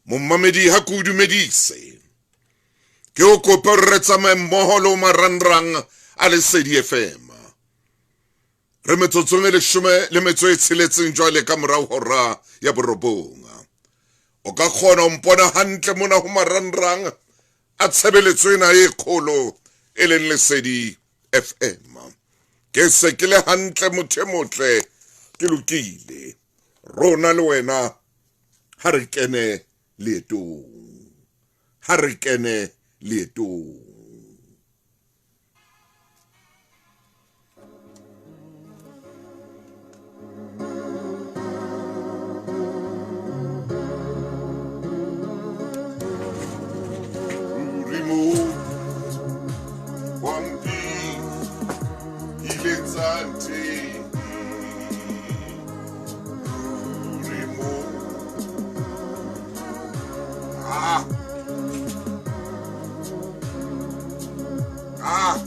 Momamedi ha ke o dumedise. Ke o kope hore re tsamaye mmoho le o marangrang a Lesedi FM. Re metsotsong e leshome le metso e tsheletseng jwale ka morao hora ya borobong. O ka kgona ho mpona hantle mona ho marangrang a tshebeletso ena e kgolo e leng Lesedi FM. Ke se ke le hantle motho e motle ke lokile. Rona le wena ha re kene leetong. Ha re kene leetong. Ah. Ah.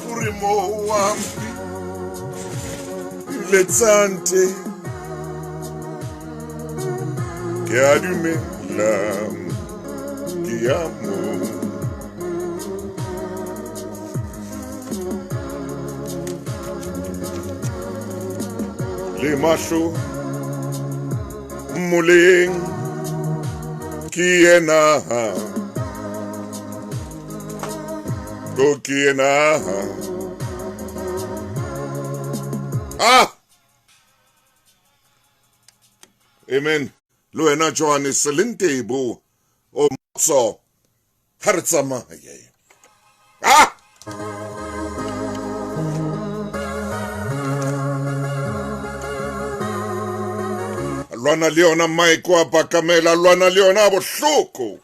Uri mo wampi letsante ke a dumela ke ya mo le mahlo Moleng ke yena ko ke yena ah amen le wena johannes selentebo o motso ha re tsamaye ah lwana le yona mike wa bakamela lwana le yona bohloko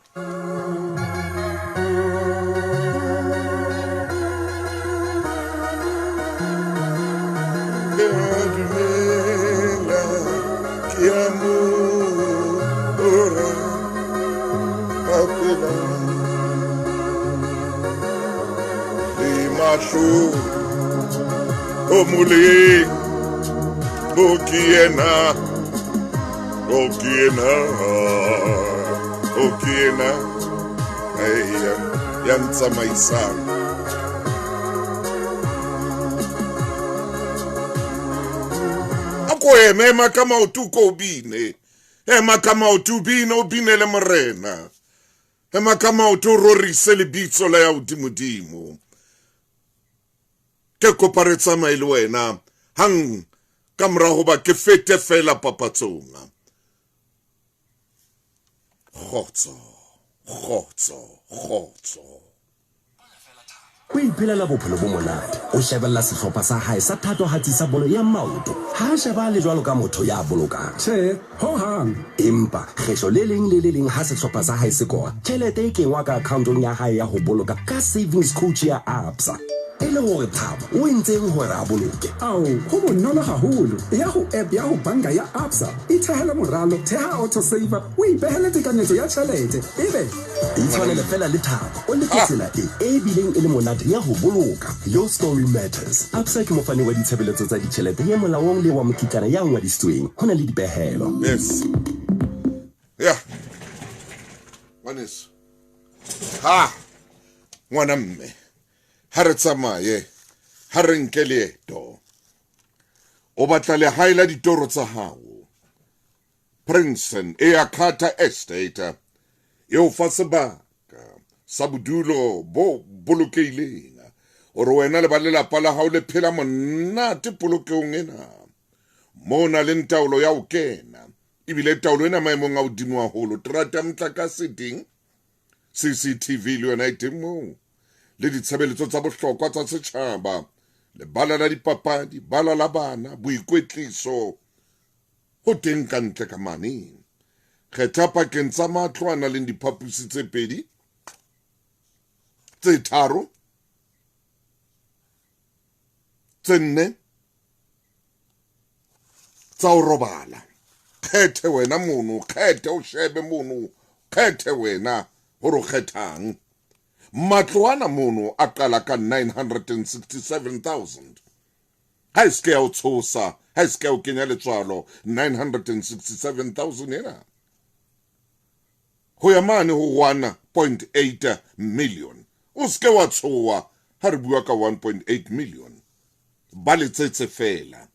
O moleng o ke yena o ke yena o ke yena ya ntsamaisang a ko eme ema ka maoto ko o bine ema ka maoto o bine o binele morena ema ka maoto o rorise lebitso la ya godimodimo ke kopa re tsamaye le wena hang ka mora hoba ke fete fela papatsong kgotso kgotso kgotso O iphelela bophelo bo monate, o shebella sehlopha sa hae sa thatohatsi sa bolo ya maoto. Ha a shebale jwalo ka motho ya bolokang. Tjhe, ho hang. Empa kgetlo le leng le le leng ha sehlopha sa hae se kora, tjhelete e kengwa ka akhaontong ya hae ya ho boloka ka Savings Coach ya Absa. E le hore Thabo o entseng hore a boloke? Ao, ho bonolo haholo. Eya ho app ya ho banka ya Absa, ithehele moralo, theha auto-saver, o ipehele tekanyetso ya tjhelete, ebe. Itshwanele fela le Thabo, o leke tsela e, e bileng e le monate ya ho boloka. Your story matters. Absa ke mofani wa ditshebeletso tsa ditjhelete ya molaong le wa mokitlana ya ngwadisitsweng. Ho na le dipehelo. Yes. Yeah. Ngwaneso. Ha. Ngwana mme. Ha re tsamaye. Ha re nke leeto. O batla lehae la ditoro tsa hao. Princeton ea Carter Estate e o fa sebaka sa bodulo bo bolokehileng hore wena le ba lelapa la hao le phela monate polokehong ena moo na leng taolo ya ho kena ebile taolo ena maemong a hodimo haholo terata ya motlakase teng cctv le yona e teng moo le ditshebeletso tsa bohlokwa tsa setjhaba lebala la dipapadi bala la bana boikwetliso Ho teng ka ntle ka mane. Kgetha pakeng tsa matlo a nang le diphaposi tse pedi, tse tharo, tse nne tsa ho robala. Kgethe wena mono, kgethe o shebe mono, kgethe wena hore o kgethang. Matlo ana mono a qala ka 967,000. Ha e se ke ya o tshosa, ha e se ke ya o kenya letswalo 967,000 ena. Ho ya mane ho 1.8 million. O se ke wa tshoha ha re bua ka 1.8 million. Ba letsetse feela.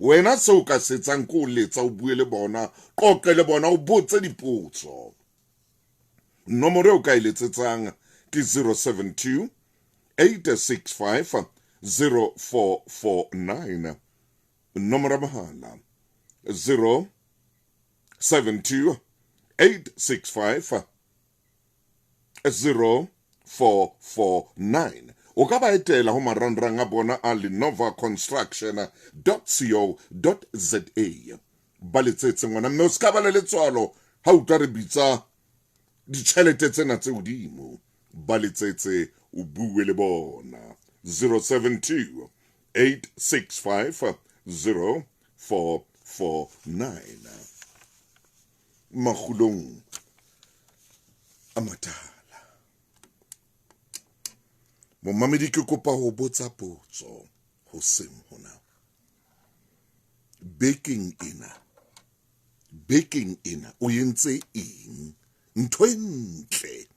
Wena seo o ka se etsang ke ho letsa o bue le bona, qoqe le bona, o botse dipotso. Nomoro eo ka e letsetsang ke 072 865 0449. Nomoro ya mohala 072 865 0449. O ka ba etela ho marangrang a bona a Lenova Construction co za. Ba letsetse ngwana mme o se ka ba le letswalo ha utlwa re bitsa ditjhelete tsena tse hodimo. Ba letsetse o bue le bona 072 865 0449. Makgulong a matala. Momamedi ke kopa ho botsa potso hoseng hona. Bekeng ena o entse eng? Ntho e ntle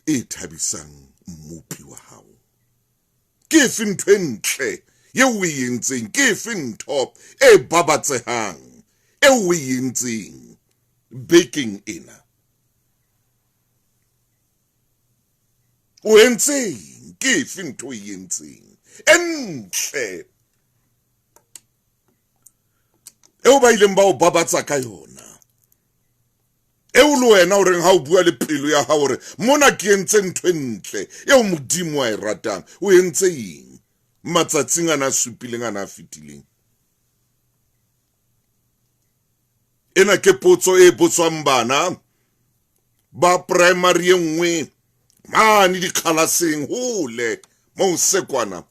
e thabisang mmopi wa hao. Ke efe ntho e ntle eo o e entseng? Ke efe ntho e babatsehang eo o e entseng bekeng ena? O entseng? Ke efe ntho o e entseng e ntle eo ba ileng ba o babatsa ka yona? Eo le wena o reng ha o bua le pelo ya hao hore mona ke entse ntho e ntle eo Modimo a e ratang. O entse eng matsatsing ana a supileng ana a fetileng? Ena ke potso e botswang bana ba primary e nngwe mane dikgalaseng hole moo sekwana.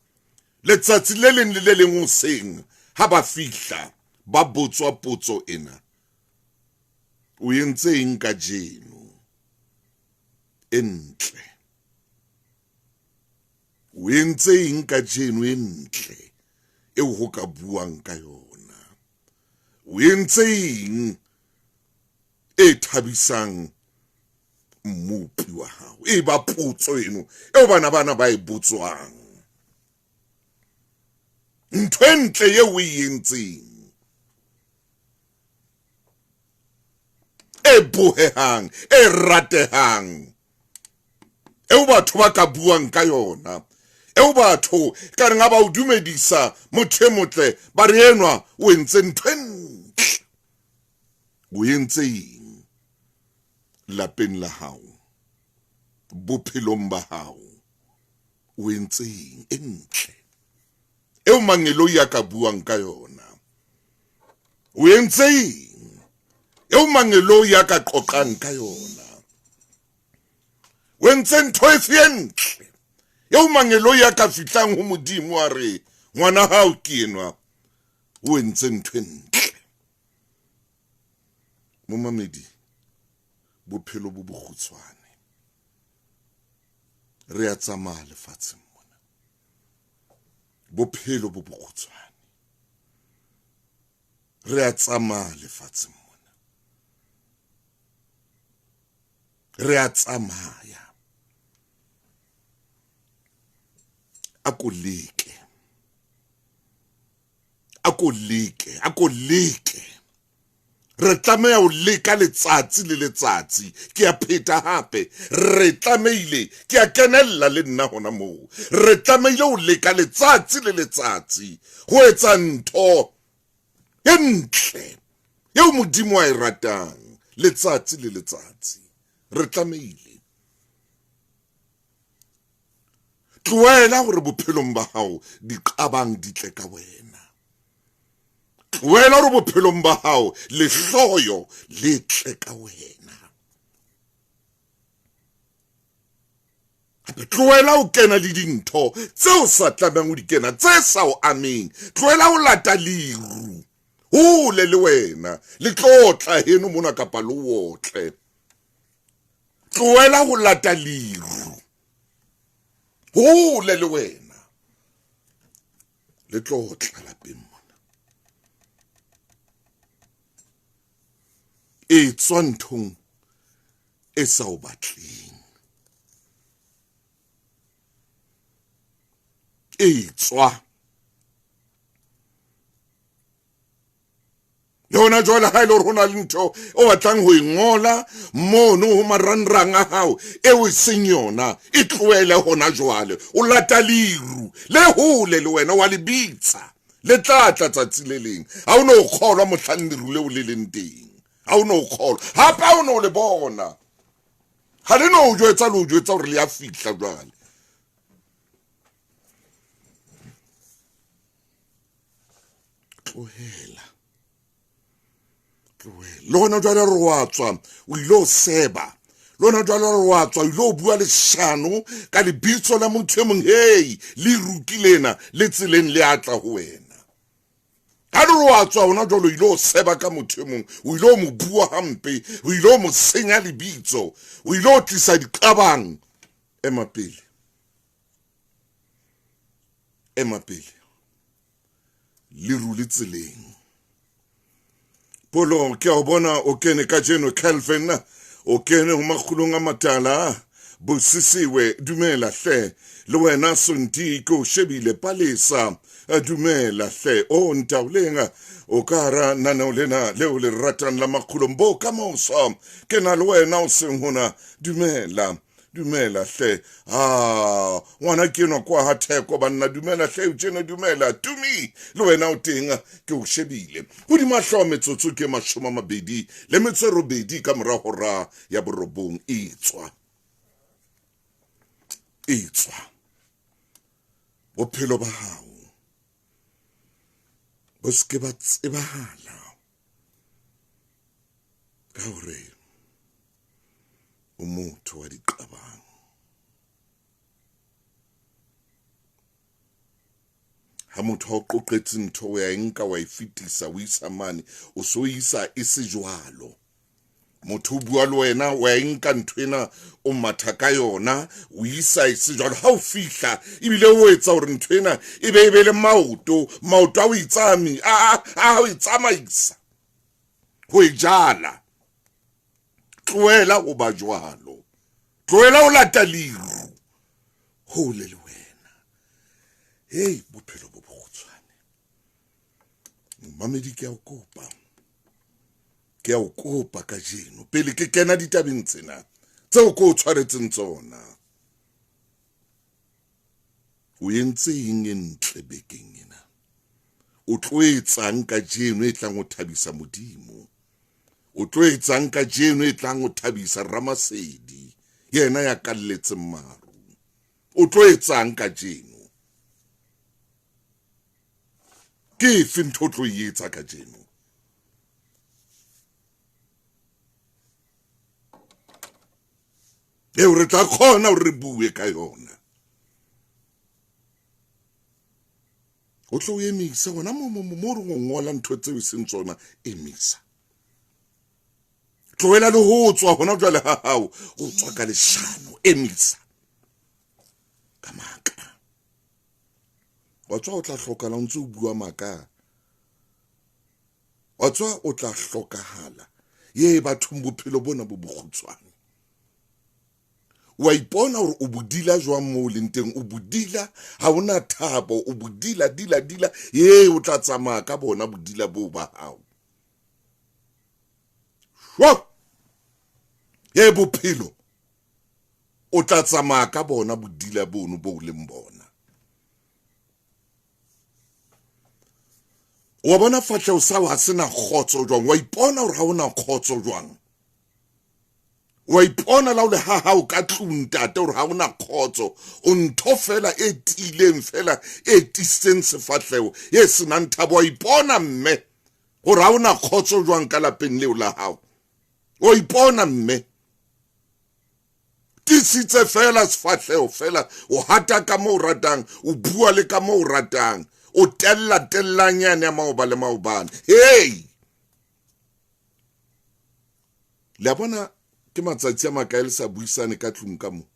Letsatsi le leng le le leng hoseng ha ba fihla ba botswa potso ena. O entse eng kajeno e ntle? O entse eng kajeno e ntle eo ho ka buang ka yona? O entse eng e thabisang mmopi wa hao? E ba potso eno eo bana bana ba e botswang. Ntho e ntle eo o e entseng e bohehang, e ratehang, eo batho ba ka buang ka yona, eo batho ka reng ha ba o dumedisa motho e motle ba re enwa o entse ntho e ntle. O entse eng lapeng la hao, bophelong ba hao? O entse eng e ntle eo mangeloi a ka buang ka yona? O entse eng eo mangeloi a ka qoqang ka yona? O entse ntho efe e ntle eo mangeloi a ka fihlang ho Modimo a re ngwana hao ke enwa, o entse ntho e ntle? Momamedi, bophelo bo bokgutshwane. Re a tsamaya lefatsheng mona. Bophelo bo bokgutshwane. Re a tsamaya lefatsheng mona. Re a tsamaya. A ko leke. A ko leke, a ko leke. Re tlameha ho leka letsatsi le letsatsi. Ke a pheta hape, re tlamehile, ke a kenella le nna hona moo. Re tlamehile ho leka letsatsi le letsatsi ho etsa ntho e ntle eo Modimo a e ratang letsatsi le letsatsi. Re tlamehile. Tlohela hore bophelong ba hao diqabang di tle ka wena. Tlohela hore bophelong ba hao lehloyo le tle ka wena. Hape tlohela ho kena le dintho tseo sa tlamehang ho di kena, tse sa o ameng. Tlohela ho lata leru hole le wena, le tlo tla heno mona kapa le otle. Tlohela ho lata leru hole le wena. Le tlo tla lapeng mona. E tswa nthong e sa o batleng. E tswa. Le hona jwale ha e le hore ho na le ntho o batlang ho e ngola mono ho marangrang a hao eo e seng yona, e tlohele hona jwale. O lata leru le hole le wena, wa le bitsa, le tla tla tsatsi le leng. Ha o no kgolwa mohlang leru leo le leng teng, ha o no kgolwa, hape ha o no le bona, ha le no jwetsa le o jwetsa hore le ya fihla jwale. Tlohela, tlohela. Le hona jwale re wa tswa, o ile o seba. Le hona jwale re wa tswa, o ile o bua leshano ka lebitso la motho e mong. Hei, le ruki lena le tseleng le atla ho wena. Ha re wa tswa hona jwale, o ile o seba ka motho e mong, o ile o mo bua hampe, o ile o mo senya lebitso, o ile o tlisa diqabang. Ema pele, ema pele, leru le tseleng. Polo, ke a o bona o kene kajeno. Calvin o kene ho makgulong a matala. Bosisiwe, dumela hle. Le wena Sonti, ke o shebile. Palesa, dumela hle. O Ntaoleng, o ka hara naneo lena leo le ratang la makgulong. Bo ka moso, ke na le wena o seng hona. Dumela, dumela hle. Ah, ngwana ke enwa kwa ha Theko banna. Dumela hle, o tjena, dumela. Tumi, le wena o teng, ke o shebile. Hodima hlooho metsotso ke 28 ka mora hora ya 9. E tswa, e tswa. Bophelo ba hao bo se ke ba tsebahala ka hore o motho wa diqabang. Ha motho a o qoqetse ntho, o ya e nka, wa e fetisa, o isa mane, o so isa e se jwalo. Motho o bua le wena, wa e nka ntho ena, o matha ka yona, o isa e se jwalo. Ha o fihla, ebile o etsa hore ntho ena e be e be le maoto, maoto a o itsami, a o itsamaisa, ho e jala. Tlohela ho ba jwalo, tlohela ho lata leru hole le wena. Hei, bophelo bo bokgutshwane. Momamedi, ke a o kopa, ke a o kopa kajeno, pele ke kena ditabeng tsena tseo ke o tshwaretseng tsona, o entse eng e ntle bekeng ena? O tlo etsang kajeno e tlang ho thabisa Modimo? O tlo etsang kajeno e tlang ho thabisa Ramasedi, yena ya kalletseng maru? O tlo etsang kajeno? Ke efe ntho o tlo e etsa kajeno? Eo re tla kgona hore re bue ka yona. O tlo o emisa hona mo mo mo re ngola ntho tseo e seng tsona, emisa. Tlohela le ho tswa hona jwale ha hao, o tswa ka leshano, emisa. Ka maka. Wa tswa o tla hlokahala o ntse o bua maka. Wa tswa o tla hlokahala. Ye bathong, bophelo bona bo bokgutshwane. Wa ipona hore o bodila jwang moo leng teng, o bodila, ha ona thabo, o bodila, dila, dila. Ye o tla tsamaya ka bona bodila boo ba hao. Shwa! Ye bophelo, o tla tsamaya ka bona bodila bono bo leng bona. Wa bona fahleho sa hao ha se na kgotso jwang, wa ipona hore ha ona kgotso jwang. Wa ipona la o le ha hao ka tlung ntate hore ha ona kgotso, o ntho fela e tiileng fela e tiisitseng sefahleho e senang thabo. Wa ipona mme hore ha ona kgotso jwang ka lapeng leo la hao. Wa ipona mme tiisitse fela sefahleho fela, o hata ka moo o ratang, o bua le ka moo o ratang, o tella tellanyane ya maoba le maobane. Hey! Le a bona ke matsatsi a makae le sa buisane ka tlung ka mo.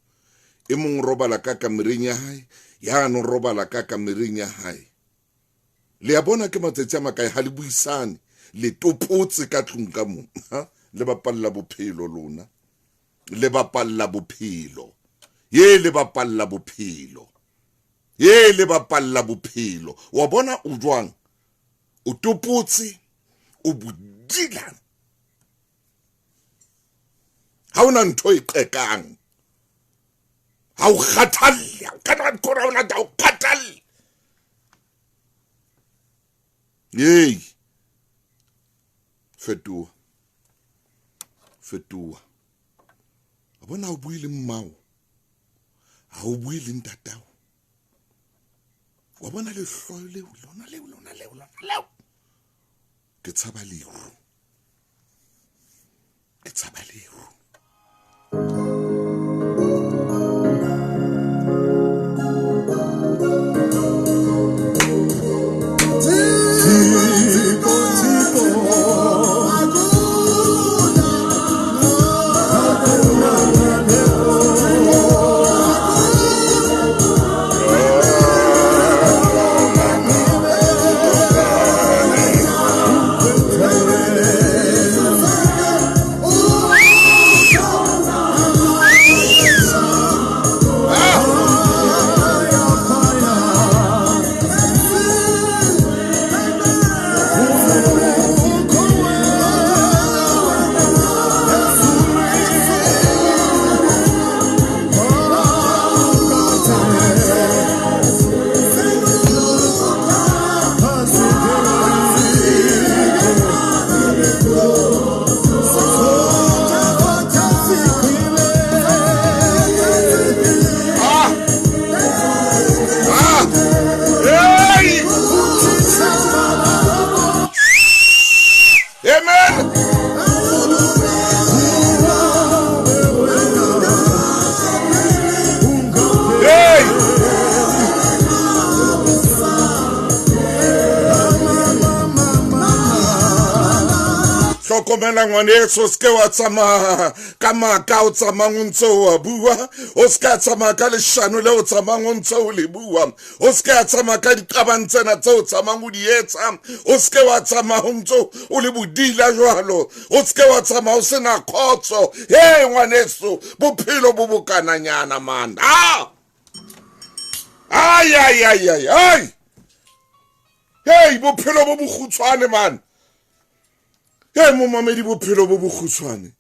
E mong robala ka kamereng ya hae, yano robala ka kamereng ya hae. Le a bona ke matsatsi a makae ha le buisane, le topotse ka tlung ka mo. Ha? Le bapalla bophelo lona. Le bapalla bophelo. Ye le bapalla bophelo. Ye le bapalla bophelo. Wa bona o jwang? O topotse, o bodila. Ha ona ntho e qekang. Ha o kgathalle, ha o kgathalle. Yey. Fetoha. Fetoha. A bona ha o bue le mmao. Ha o bue le ntatao. Wa bona lehloyo leo, lona leo, lona leo, lona leo. Ke tshaba leru. Ke tshaba leru. Hlokomela ngwaneso, o seke wa tsamaya ka maaka o tsamayang o ntse o a bua, o seke a tsamaya ka leshano le o tsamayang o ntse o le bua, o seke a tsamaya ka diqabang tsena tse o tsamayang o di etsa, o seke wa tsamaya o ntse o le bodila jwalo, o seke wa tsamaya o sena khotso. Hey ngwaneso, bophelo bo bokananyana man. Ah! Ai ai ai ai ai. Hey, bophelo bo bokgutshwane man. Hey momamedi, bophelo bo bokgutshwane.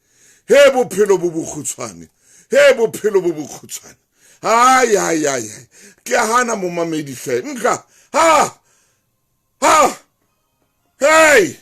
Hey bophelo bo bokgutshwane. Hey bophelo bo bokgutshwane. Ai ai ai ai. Ke a hana momamedi hle. Nka. Ha. Ha. Hey.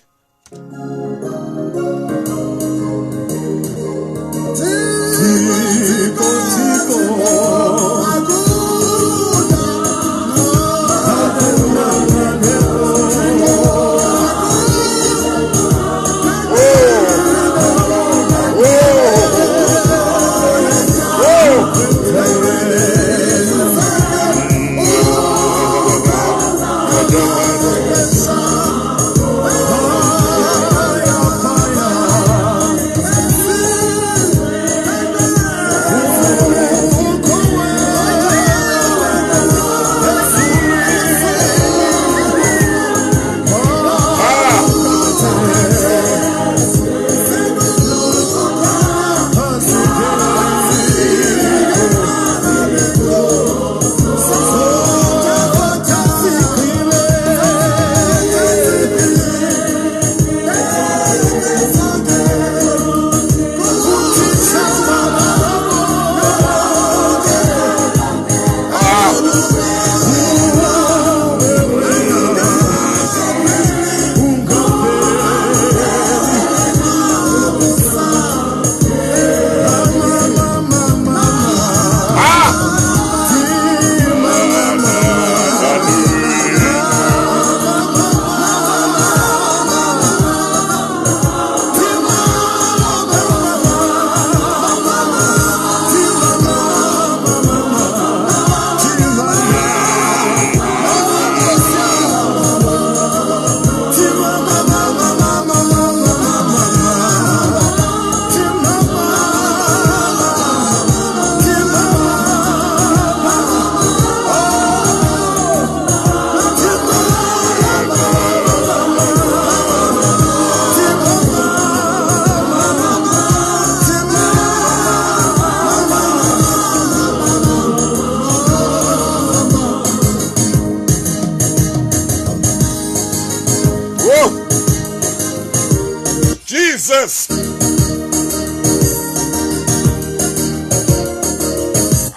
Jesus.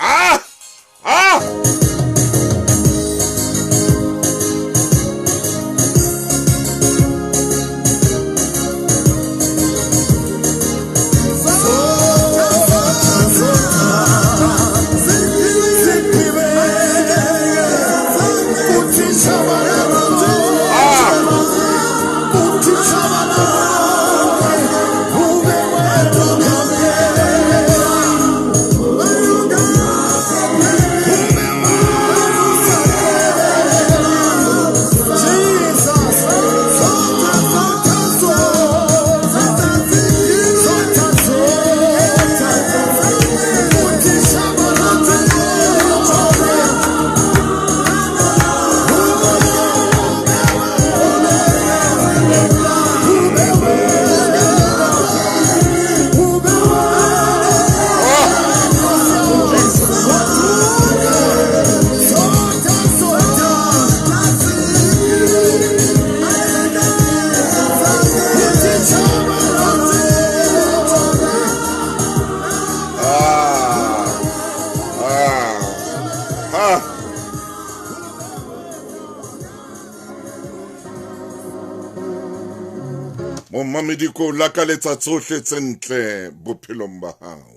Ah! Ah! Momamedi ko lakaletsa tsohle tse ntle bophelong ba hao.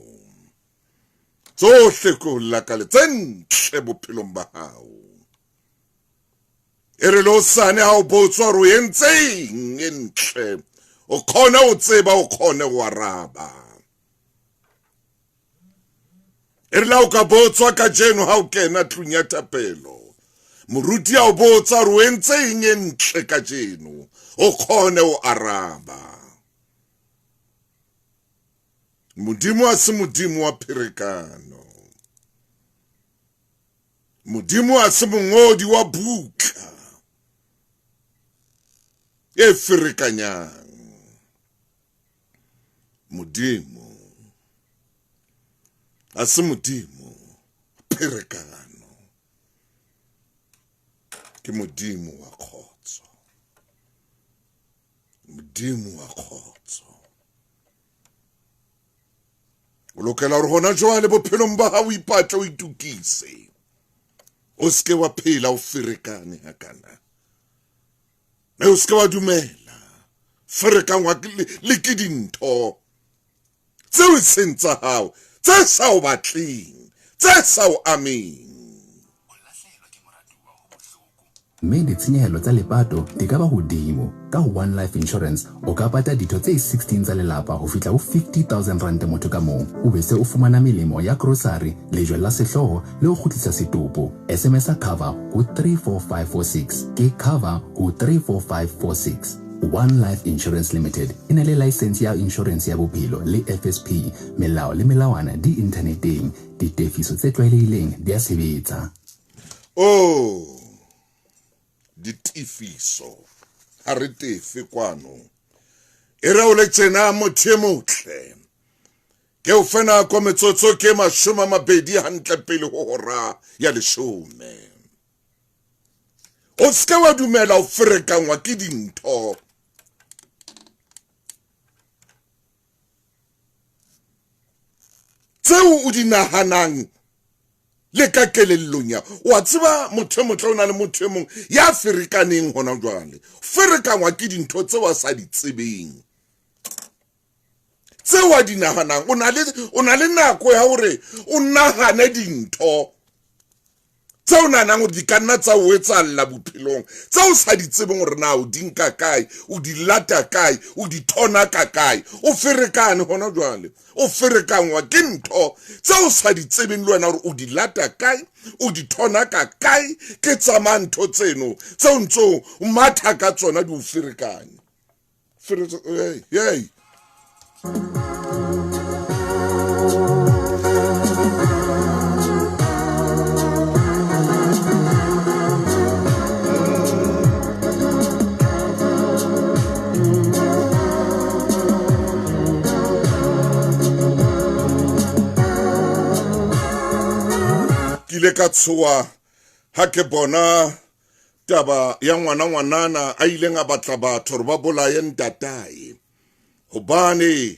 Tsohle ko lakaletsa ntle bophelong ba hao. E re le hosane ha o botswa hore o entseng e ntle, o kgone ho tseba, o kgone ho araba. E re le ha o ka botswa kajeno ha o kena tlung ya thapelo, moruti a o botsa hore o entseng e ntle kajeno, o kgone ho araba. Modimo a se modimo wa pherekano. Modimo a se mongodi wa buka e ferekanyang. Modimo a se modimo pherekano. Ke modimo wa kgotso. Modimo wa kgotso. O lokela hore hona jwale bophelong ba hao o ipatle, o itokise. O seke wa phela o ferekane hakana. Mme o seke wa dumela ferekangwa le ke dintho tseo e seng tsa hao, tse sa o batleng, tse sa o ameng. Mme ditshenyehelo tsa lepato di ka ba hodimo. Ka ho One Life Insurance o ka pata ditho tse 16 tsa lelapa ho fihla ho 50 000 rand motho ka mong. O be se o fumana melemo ya grocery, lejwe la sehlooho le ho kgutlisa setopo. SMS-a cover ho 34546. Ke cover ho 34546. One Life Insurance Limited e na le laesense ya inshorense ya bophelo le FSP. Melao le melawana di inthaneteng. Ditefiso tse tlwaelehileng di a sebetsa. Oh, ditefiso ha re tefe kwano. E re o le tjena motho e motle, ke o fe nako metsotso ke 20 hantle pele ho hora ya 10. O seke wa dumela ho ferekangwa ke dintho. Tseo o di nahanang le ka kelellong ya. Wa tseba motho e motle o na le motho e mong ya ferekaneng hona jwale. Ferekangwa ke dintho tseo a sa di tsebeng, tseo a di nahanang. O na le nako ya hore o nahane dintho tseo o nahanang hore di ka nna tsa o etsahalla bophelong, tseo o sa di tsebeng hore na o di nka kae, o di lata kae, o di thonaka kae. O ferekane hona jwale, o ferekangwa ke ntho tseo o sa di tsebeng le wena hore o di lata kae, o di thonaka kae. Ke tsamaya ntho tseno tseo ntso o matha ka tsona di o ferekanye. Hey. Ke ile ka tshoha ha ke bona taba ya ngwana ngwanana a ileng a batla batho hore ba bolaye ntatae. Hobane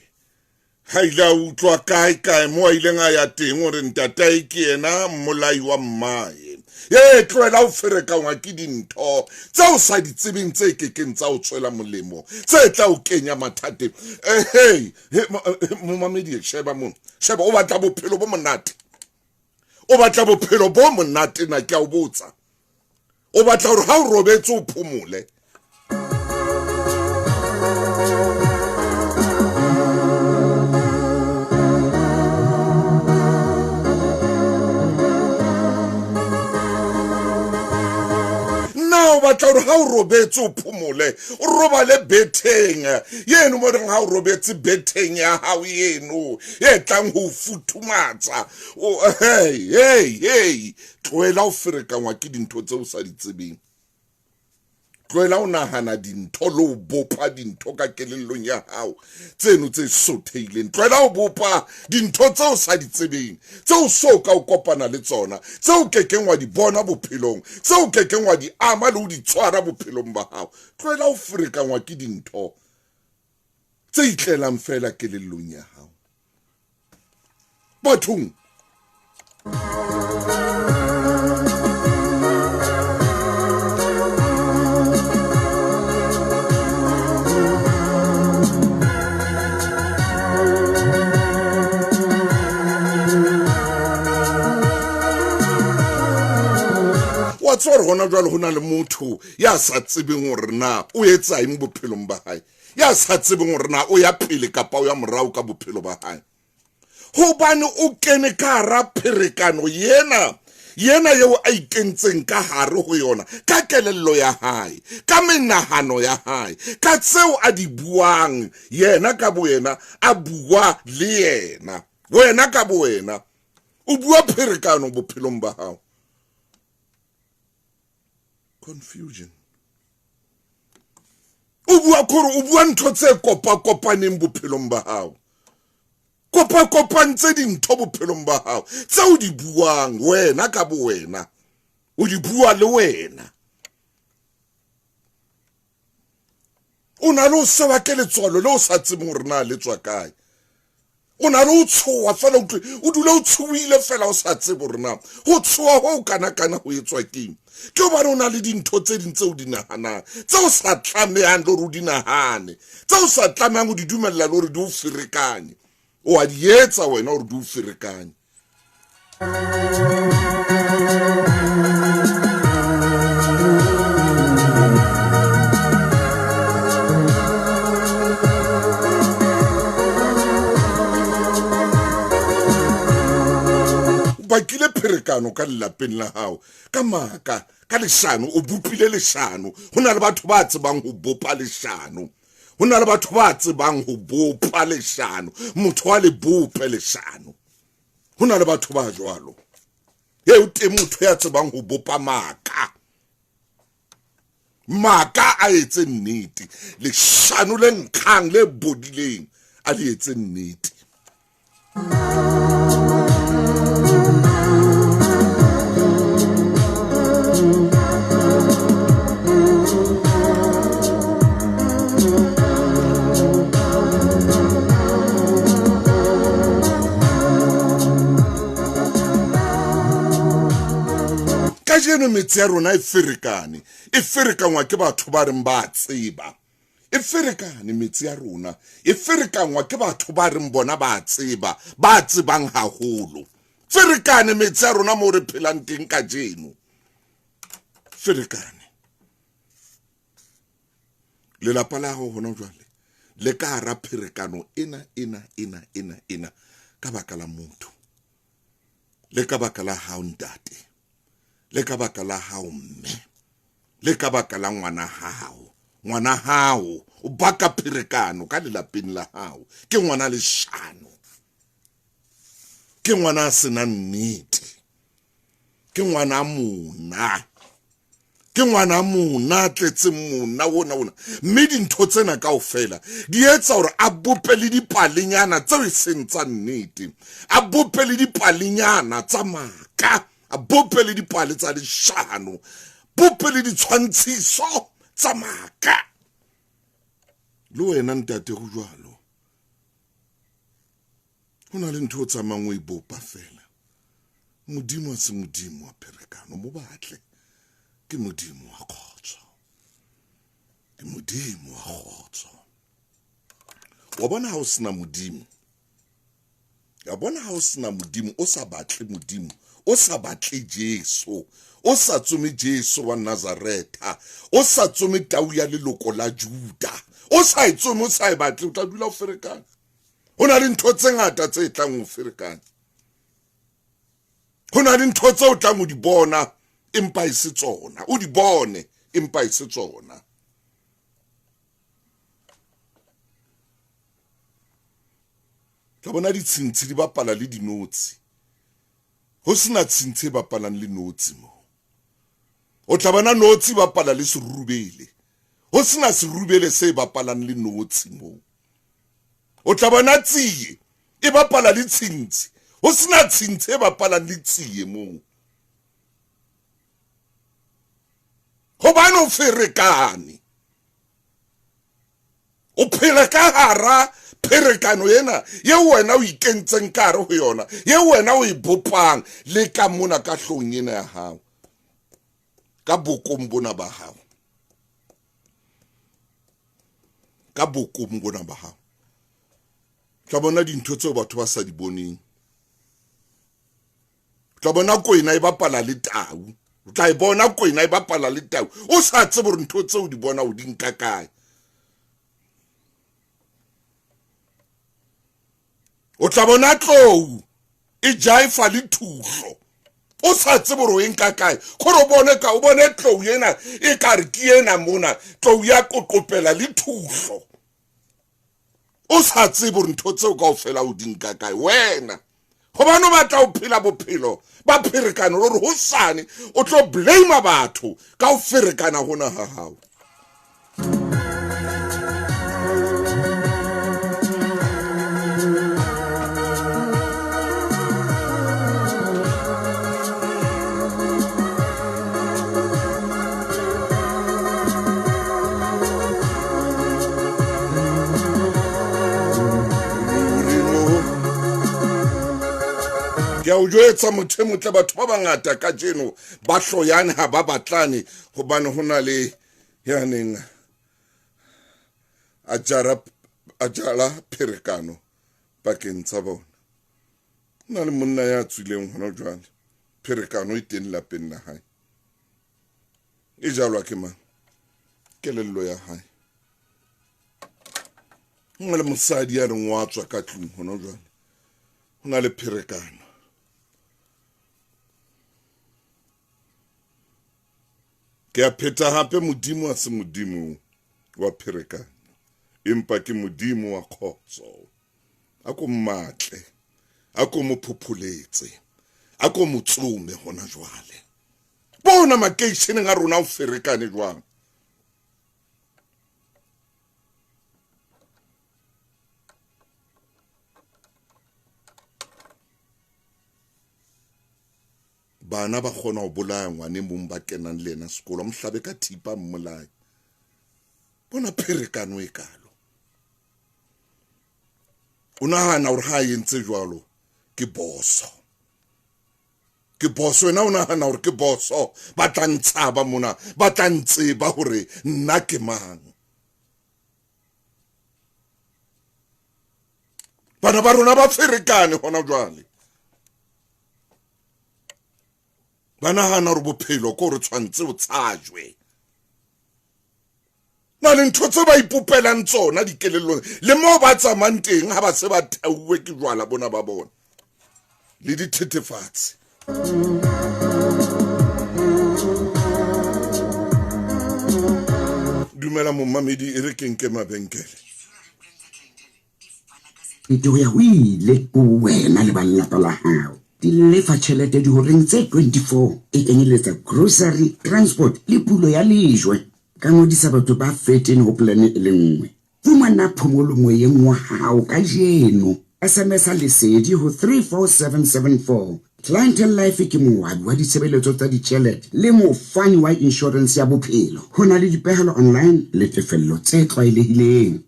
ha ile a utlwa kae kae mo a ileng a ya teng hore ntatae ke yena mmolai wa mmae. Ee, tlohela ho ferekangwa ke dintho tse o sa di tsebeng tse kekeng tsa o tswela molemo, tse tla o kenya mathateng. Hey, momamedi, sheba mona, sheba, o batla bophelo bo monate, o batla bophelo bo monate na ke a o botsa. O batla hore ha o robetse o phomole. Na o batla hore ha o robetse o phomole, o robale betheng yeno mo reng ha o robetse betheng ya hao yeno e tlang ho futhumatsa. Hey, hey, hey. Tlohela ho ferekangwa ke dintho tseo o sa di tsebeng. Tlohela ho nahana dintho le ho bopa dintho ka kelellong ya hao tseno tse sothehileng. Tlohela ho bopa dintho tseo o sa di tsebeng, tseo so ka o kopana le tsona, tseo o kekeng wa di bona bophelong, tseo o kekeng wa di ama le ho di tshwara bophelong ba hao. Tlohela ho ferekangwa ke dintho tse itlelang feela kelellong ya hao. Bathong. Wa tseba hore hona jwale ho na le motho ya sa tsebeng hore na o etsa eng bophelong ba hae, ya sa tsebeng hore na o ya pele kapa o ya morao ka bophelo ba hae, hobane o kene ka hara pherekano yena yena eo a ikentseng ka hare ho yona ka kelello ya hae, ka menahano ya hae, ka tseo a di buang yena ka boyena, a bua le yena wena ka bowena, o bua pherekano bophelong ba hao. Confusion. O bua kore o bua ntho tse kopakopaneng bophelong ba hao, kopakopantse dintho bophelong ba hao tse o di buang wena ka bowena, o di bua le wena. O na le o sewa ke letswalo le o sa tsebeng hore na le tswa kae. O na le o tshoha fela, utlwe o dule o tshohile fela, o sa tsebe hore na ho tshoha ho kana kana ho etswa keng. Ke hobane o na le dintho tse ding tseo o di nahanang, tse o sa tlamehang le hore o di nahane, tse o sa tlamehang ho di dumella le hore di o ferekanye. O a di etsa wena hore di o ferekanye. Bakile pherekano ka lelapeng la hao ka maka, ka leshano. O bopile leshano. Ho na le batho ba tsebang ho bopa leshano. Ho na le batho ba tsebang ho bopa leshano. Motho a le bope leshano. Ho na le batho ba jwalo. Eo teng motho ya tsebang ho bopa maka. Maka a etse nnete. Leshano le nkgang le bodileng a le etse nnete. Kajeno metse ya rona e ferekane, e ferekangwa ke batho ba reng ba tseba. E ferekane metse ya rona, e ferekangwa ke batho ba reng bona ba tseba, ba tsebang haholo. Ferekane metse ya rona moo re phelang teng kajeno. Ferekane. Lelapa la hao hona jwale le ka hara pherekano ena ena ena ena ena ka baka la motho, le ka baka la hao ntate, le ka baka la hao mme, le ka baka la ngwana hao. Ngwana hao o baka pherekano ka lelapeng la hao. Ke ngwana leshano, ke ngwana a senang nnete, ke ngwana mona, ke ngwana mona a tletseng mona ona ona. Mme dintho tsena kaofela di etsa hore a bope le dipalenyana tseo e seng tsa nnete, a bope le dipalenyana tsa maka, a bope le dipale tsa leshano, bope le ditshwantshiso tsa maka. Le wena ntate ho jwalo. Ho na le ntho o tsamayang o e bopa fela. Modimo a se Modimo wa pherekano, mo batle. Ke Modimo wa kgotso. Ke Modimo wa kgotso. Wa bona ha o sena Modimo, ya bona ha o sena Modimo, o sa batle Modimo, o sa batle Jesu, o sa tsome Jesu wa Nazaretha, o sa tsome tau ya leloko la Juda, o sa e tsome, o sa e batle, o tla dula o ferekana. Ho na le ntho tse ngata tse tlang ho ferekana. Ho na le ntho tse o tlang ho di bona empa e se tsona. O di bone empa e se tsona. Tla bona ditshintshi di bapala le dinotshi. Ho sena tshintshi e bapalang le notshi mo. O tla bona notshi bapala le serurubele. Ho sena serurubele se bapalang le notshi mo. O tla bona tsie e bapala le tshintshi. Ho sena tshintshi e bapalang le tsie moo. Hobane o ferekane. O phela ka hara pherekano ena ye wena o ikentseng ka hare ho yona, ye wena o e bopang le ka mona ka hlong ena ya hao, ka bokong bona ba hao, ka bokong bona ba hao. Tla bona dintho tseo batho ba sa di boneng. Tla bona kwena e bapala le tau. O tla e bona kwena e bapala le tau. O sa tsebe hore ntho tseo di bona o di nka kae. O tla bona tlou e jaifa le thuhlo. O sa tsebe hore o e nka kae. Kgore o bone ka o bone tlou ena e ka re ke ena mona, tlou ya qoqopela le thuhlo. O sa tsebe hore ntho tseo kaofela o di nka kae wena. Gobane o batla ho phela bophelo ba pherekano le hore hosane o tlo blame batho ka ho ferekana hona ha hao. Ke a o jwetsa motho e motle, batho ba bangata kajeno ba hloyane, ha ba batlane, hobane ho na le ya neng a jara a jala pherekano pakeng tsa bona. Ho na le monna ya tswileng hona jwale, pherekano e teng lapeng la hae. E jalwa ke mang? Kelello ya hae. Ho na le mosadi ya reng wa tswa ka tlung hona jwale, ho na le pherekano. Ke a pheta hape, Modimo ha se Modimo wa pherekano, empa ke Modimo wa kgotso. A ko mmatle, a ko mo phopholetse, a ko mo tsome hona jwale. Bona makeisheneng a rona o ferekane jwang. Bana ba kgona ho bolaya ngwane mong ba kenang le yena sekolo, a mo hlabe ka thipa, a mmolaye. Bona pherekano e kalo. O nahana hore ha a entse jwalo ke boso. Ke boso, wena o nahana hore ke boso, ba tla ntshaba mona, ba tla ntseba hore nna ke mang. Bana ba rona ba ferekane hona jwale. Ba nahana hore bophelo ke hore tshwantse o tshajwe. Na le ntho tse ba ipopelang tsona dikelellong le moo ba tsamayang teng ha ba se ba tauwe ke jwala bona ba bona le dithethefatsi. Dumela momamedi, e re ke nke mabenkele. Ke ho ya ho ile ho wena le ba lelapa la hao. Di lefa tjhelete dihoreng tse 24, e kenyeletsa grocery, transport le pulo ya lejwe. Ka ngodisa batho ba 13 ho polane e le nngwe. Fumana phomolo moyeng wa hao kajeno. SMS-a Lesedi ho 34774. Clientele Life ke moabi wa ditshebeletso tsa ditjhelete le mofani wa inshorense ya bophelo. Ho na le dipehelo online le tefello tse tlwaelehileng.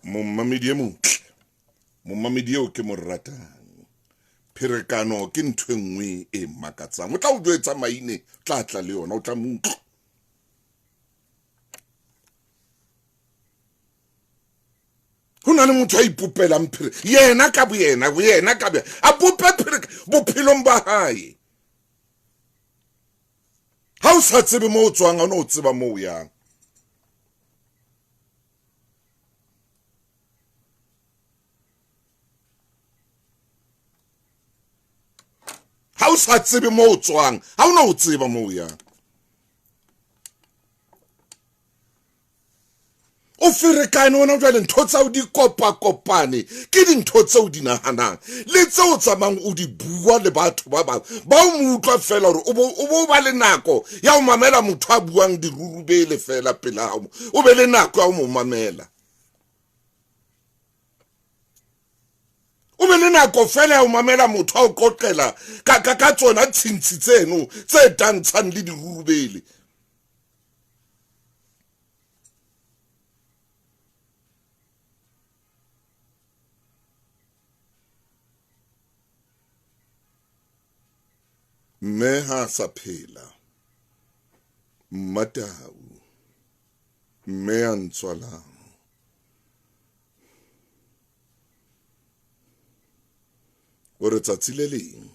Momamedi e motle. Momamedi eo ke mo ratang. Pherekano ke ntho e nngwe e makatsang. O tla o jwetsa maine, o tla tla le yona, o tla mo utlwa. Ho na le motho a ipopelang phere yena ka boyena, yena ka boyena, a bope phere bophelong ba hae. Ha o sa tsebe moo o tswang, ha o no tseba moo o yang. Ha o sa tsebe moo o tswang, ha o no tseba moo o yang. O ferekane ona jwale, ntho tsa o di kopakopane ke dintho tseo o di nahanang le tseo o tsamayang o di bua le batho ba bang ba o mo utlwa fela hore o bo ba le nako ya ho mamela motho a buang dirurubele fela pela hao, o be le nako ya ho mo mamela. O be le nako fela ya ho mamela motho a o qoqela ka ka ka tsona tshintshi tseno tse tantshang le dirurubele. Mme ha a sa phela, Mmatau, mme ya ntswalang. O re tsatsi le leng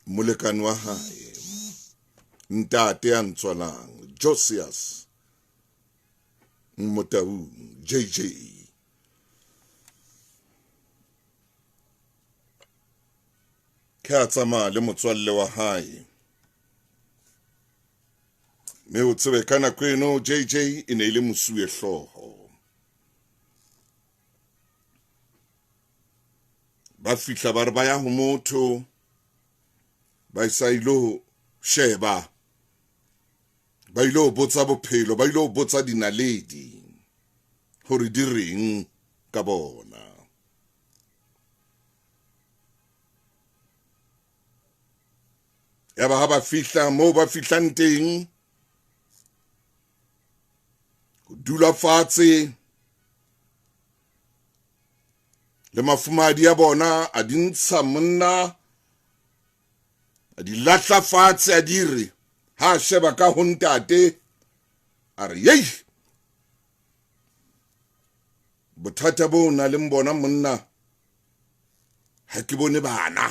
molekane wa hae ntate ya ntswalang Josias Motaung JJ ke a tsamaya le motswalle wa hae mme o tsebe ka nako eno JJ e ne e le mosuwe hlooho. Ba fihla ba re ba ya ho motho ba sa ilo sheba, ba ilo botsa bophelo, ba ilo botsa dinaledi hore di reng ka bona. Ya ba ha ba fihla moo ba fihlang teng, ho dula fatshe le mafumahadi a bona, a di ntsha monna, a di lahla fatshe, a di re ha a sheba ka ho ntate, a re yei, bothata bo na leng bona monna, ha ke bone bana.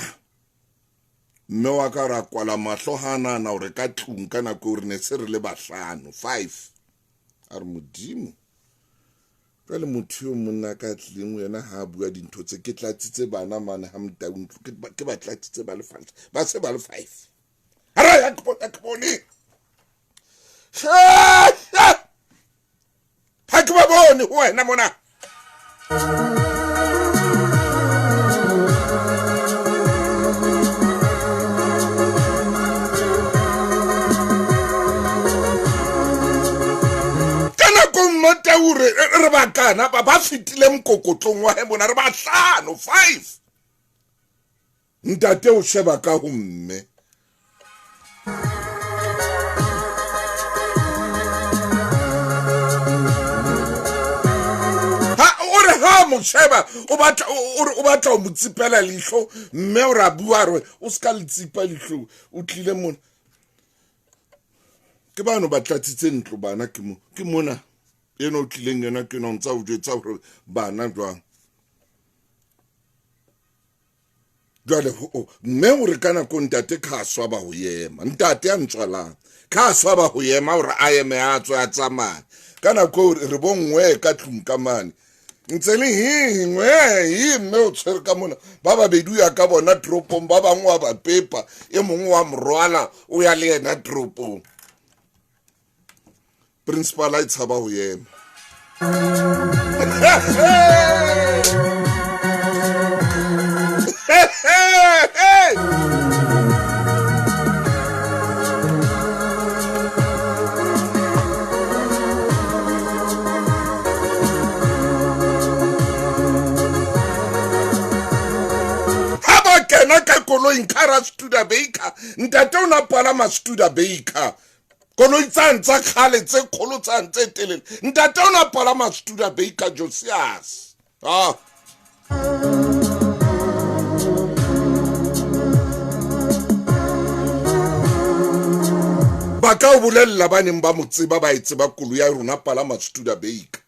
Mme wa ka ra kwala mahlo ha nahana hore ka tlung ka nako eo re ne se re le bahlano, 5. A re modimo, jwale motho eo monna ka tlileng ho yena ha a bua dintho tse, ke tlatsitse bana mane ha Motau ntlo, ke ba tlatsitse ba le 5, ba se ba le 5. A re, ha ke bone, ha ke bone. Ha ke ba bone ho wena mona. Ka nako Mmatau re bakana ba fetile mokokotlong wa he mona, re bahlano, 5. Ntate o sheba ka ho mme. Ha o re ha mo sheba, o batla o re o batla ho mo tsipela leihlo, mme o ra bua re o ska le tsipa leihlo, o tlile mona. Ke bano ba tlatsitse ntlo bana ke mo, ke mona. Eno o tlileng yena ke no ntsa o jwetsa hore bana jwang. Jwale mme o re ka nako ntate ka swaba ho ema, ntate a ntswalang ka swaba ho ema hore a eme a tswe a tsamaye. Ka nako re bongwe ka tlung ka mane ntse le hingwe hi, mme o tshwere ka mona ba babedi ya ka bona toropong, ba bangwe wa ba pepa, e mongwe wa morwala o ya le yena toropong. Principal a e tshaba ho ema. Ha ba kena ka koloing ka ra Studebaker, ntate o na palama Studebaker. Koloi tsane tsa kgale tse kgolo tsane tse telele. Ntate o na palama Studebaker Josias. Ah. Ba ka o bolella ba neng ba mo tseba ba e tseba koloi ya rona palama Studebaker.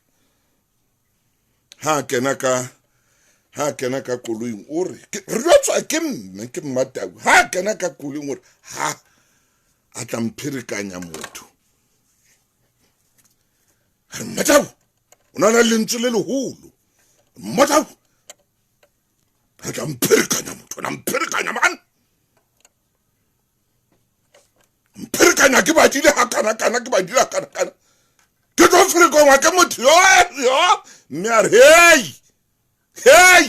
Ha kena ka koloing o re re tswa ke mme ke Mmatau. Ha kena ka koloing o re ha a tla mpherekanya motho. Re Mmatau o na le lentswe le leholo. Mmatau a tla mpherekanya motho, na mpherekanya man. Mpherekanya ke badile ha kana kana ke badile ha kana kana. Ke tlo ferekongwa ke motho yo mme a re hey hey.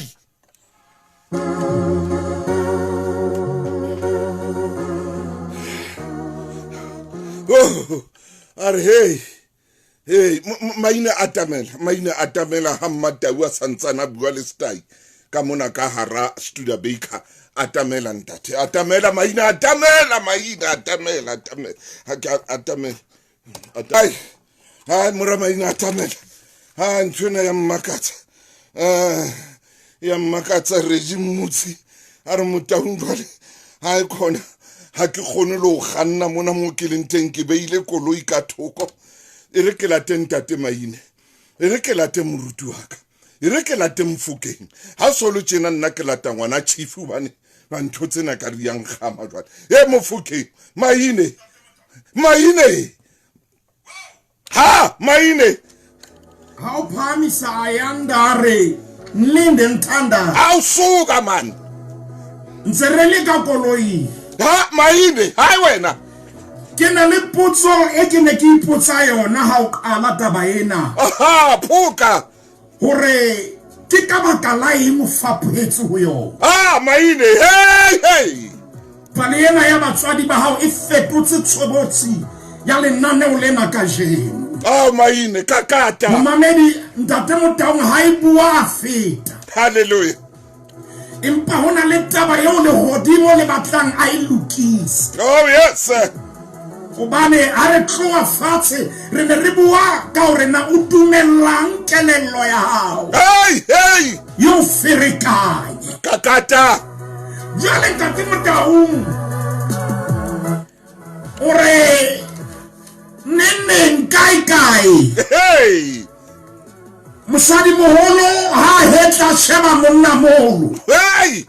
Oh, a re hey hey. Maina atamela ha Mmatau a santsana bua le Stai ka mona ka hara Studebaker. Atamela ntate, atamela maina, atamela maina, atamela atamela atamela. Ai hai mora maina atamela. Ha nthwena ya mmakatsa. Ya mmakatsa regime motsi a re Motaung jwale ha e khona ha ke kgone le ho kganna mona mo ke leng teng, ke beile koloi ka thoko. E re ke late ntate Maine, e re ke late moruti wa ka, e re ke late Mofokeng. Ha solo tjena nna ke lata ngwana chief hobane ba ntho tsena ka di yang kgama jwale. E Mofokeng, Maine, Maine, ha Maine. Ha o phahamisa Ayanda re nlinde ngithanda. Ha o suka man. Ntse re le ka koloi. Ha Maine, hai wena. Ke na le potso e ke ne ke ipotsa yona ha o qala taba ena. Aha, phoka. Hore ke ka baka la eng o faphetse ho yona. Ah, Maine, hey hey. Pale ena ya batswadi ba hao e fetotse tshobotsi ya lenaneo lena kajeno. Ah, Maine, kakata. Momamedi ntate Motaung ha e bua a feta. Hallelujah. Empa hona le taba eo lehodimo le batlang a e lokise. Oh yes sir. Hobane ha re tloha fatshe re ne re bua ka hore na o dumellang kelello ya hao. Hey hey. Yo ferekanye. Kakata. Jwale ntate Motaung o re neneng kae kae. Hey. Mosadi moholo ha hetla sheba monna moholo. Hey.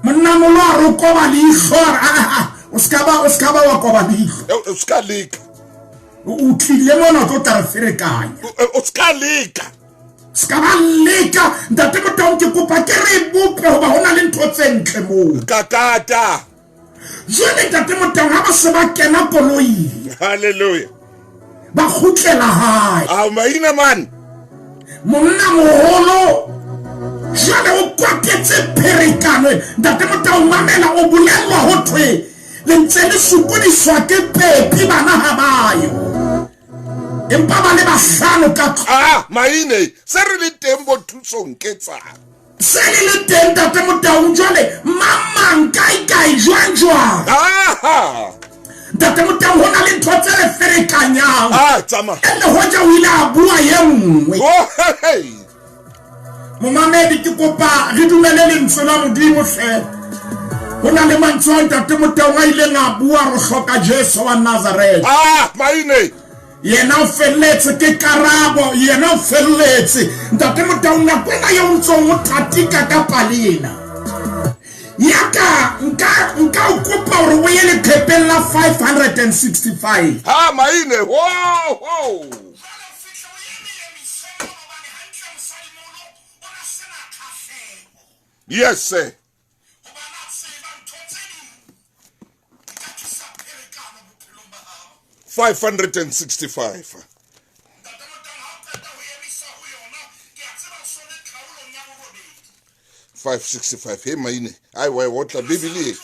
Monna moholo a re koba leihlo a o ska ba wa koba leihlo. O ska leka. O tlile mona o tla re ferekanya. O ska leka. Ska ba leka ntate Motaung ke kopa ke re bope hoba hona le ntho tse ntle moo. Kakata. Jwale ntate Motaung ha ba se ba kena koloing. Hallelujah. Ba kgutlela hae. Ah, Maina man. Monna moholo jwale o kwatetse pherekano. Ntate Motaung mamela o bolellwa ho thwe le ntse le sokodiswa ke pepi bana ha bayo. Empa ba le bahlano ka tlo. Ah, Maine, se re le teng bo thusong ke tsang. Se le le teng ntate Motaung jwale mamang kae kae jwang jwang. Aha. Ntate Motaung hona le ntho tse re ferekanyang. Ah, tsamaya. Ene hoja o ile a bua ye nngwe. Oh, hey. Momamedi ke kopa re dumele lentswe la Modimo hle. Hona le mantswe a ntate Motaung a ileng a bua re hloka Jesu wa Nazareth. Ah, Maine. Yena o felletse ke karabo, yena o felletse. Ntate Motaung nako ena eo ntsong o thatika ka palena. Yaka nka o kopa hore o ye leqhepeng la 565. Ha Maine, ho ho. Yes sir. 565. 565. Hey Maine, ai wa otla Bibele.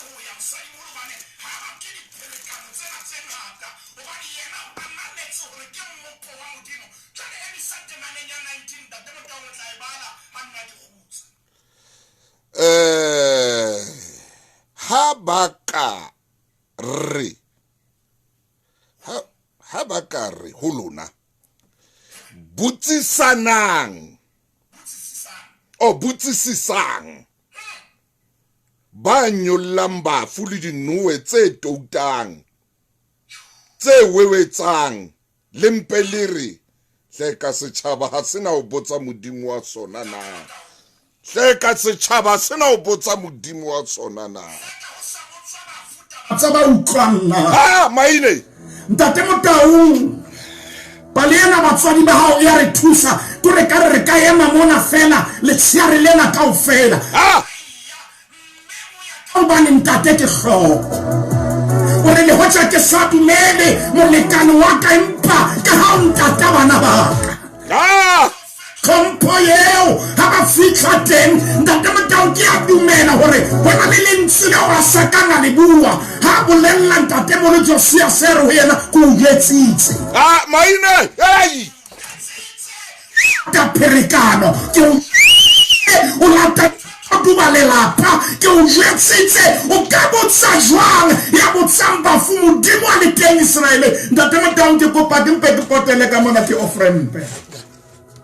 Ha ba ka re Ha ba ka re ho lona, botsisanang, o botsisisang ba nyollang bafu le dinoe tse toutang, tse wewetsang, le mpe le re, hleka setjhaba ha se na ho botsa Modimo wa sona na? Hleka setjhaba ha se na ho botsa Modimo wa sona na? Tsa ba utlwang na? Ha, maine! Ntate Motaung, pale ena batswadi ba hao e a re thusa, ko re ka re re ka ema mona fela letsheare lena kaofela. Ha! Gobane ntate ke hlogo. O re le hoja ke sa dumele molekane wa ka empa ka ga o ntata bana ba ka. Ah! Tlhompho yeo ga ba fihla teng ntate Motau ke a dumela gore go na le lentswe leo a sa kang a le bua ga a bolelela ntate molo Josia se re go yena ko o jwetsitse. Ah, maine! Hey! Ka pherekano ke o o lata duba lelapa ke o jwetsitse o ka botsa jwang ya botsang bafu Modimo a le teng Iseraele. Ntate Motaung ke kopa ke mpe ke potele ka mona ke offrampe.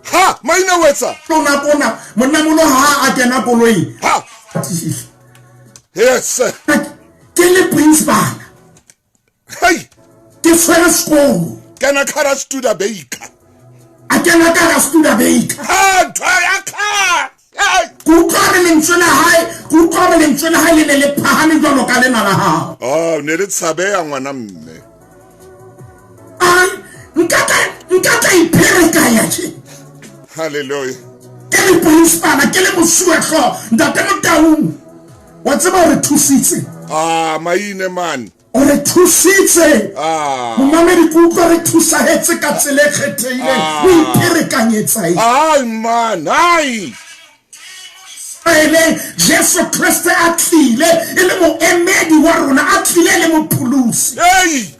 Ha maina wetsa lona kona monna molo ha a kena koloing. Ha yes ke le principal. Hey ke tshwere sekolo. Kena ka hara Studebaker. A kena ka hara Studebaker. Ha ntho ya ka. Hey. Ke utlwa hore lentswe la hae, ke utlwa hore lentswe la hae le ne le phahame jwalo ka lena la hao. Oh, ne le tshabeha ngwana mme. Ai, nka tla nka tla ipherekanya tje. Hallelujah. Ke le principal, ke le mosuwehlooho, Ntate Motaung. Wa tseba o re thusitse. Ah, maine man. O re thusitse. Ah. Momamedi ke utlwa re thusahetse ka tsela e kgethehileng. Ah. O ipherekanyetsa eng? Ai man, ai. Ele Jesu Kriste a tlile e le moemedi wa rona, a tlile e le mopholosi. Hey.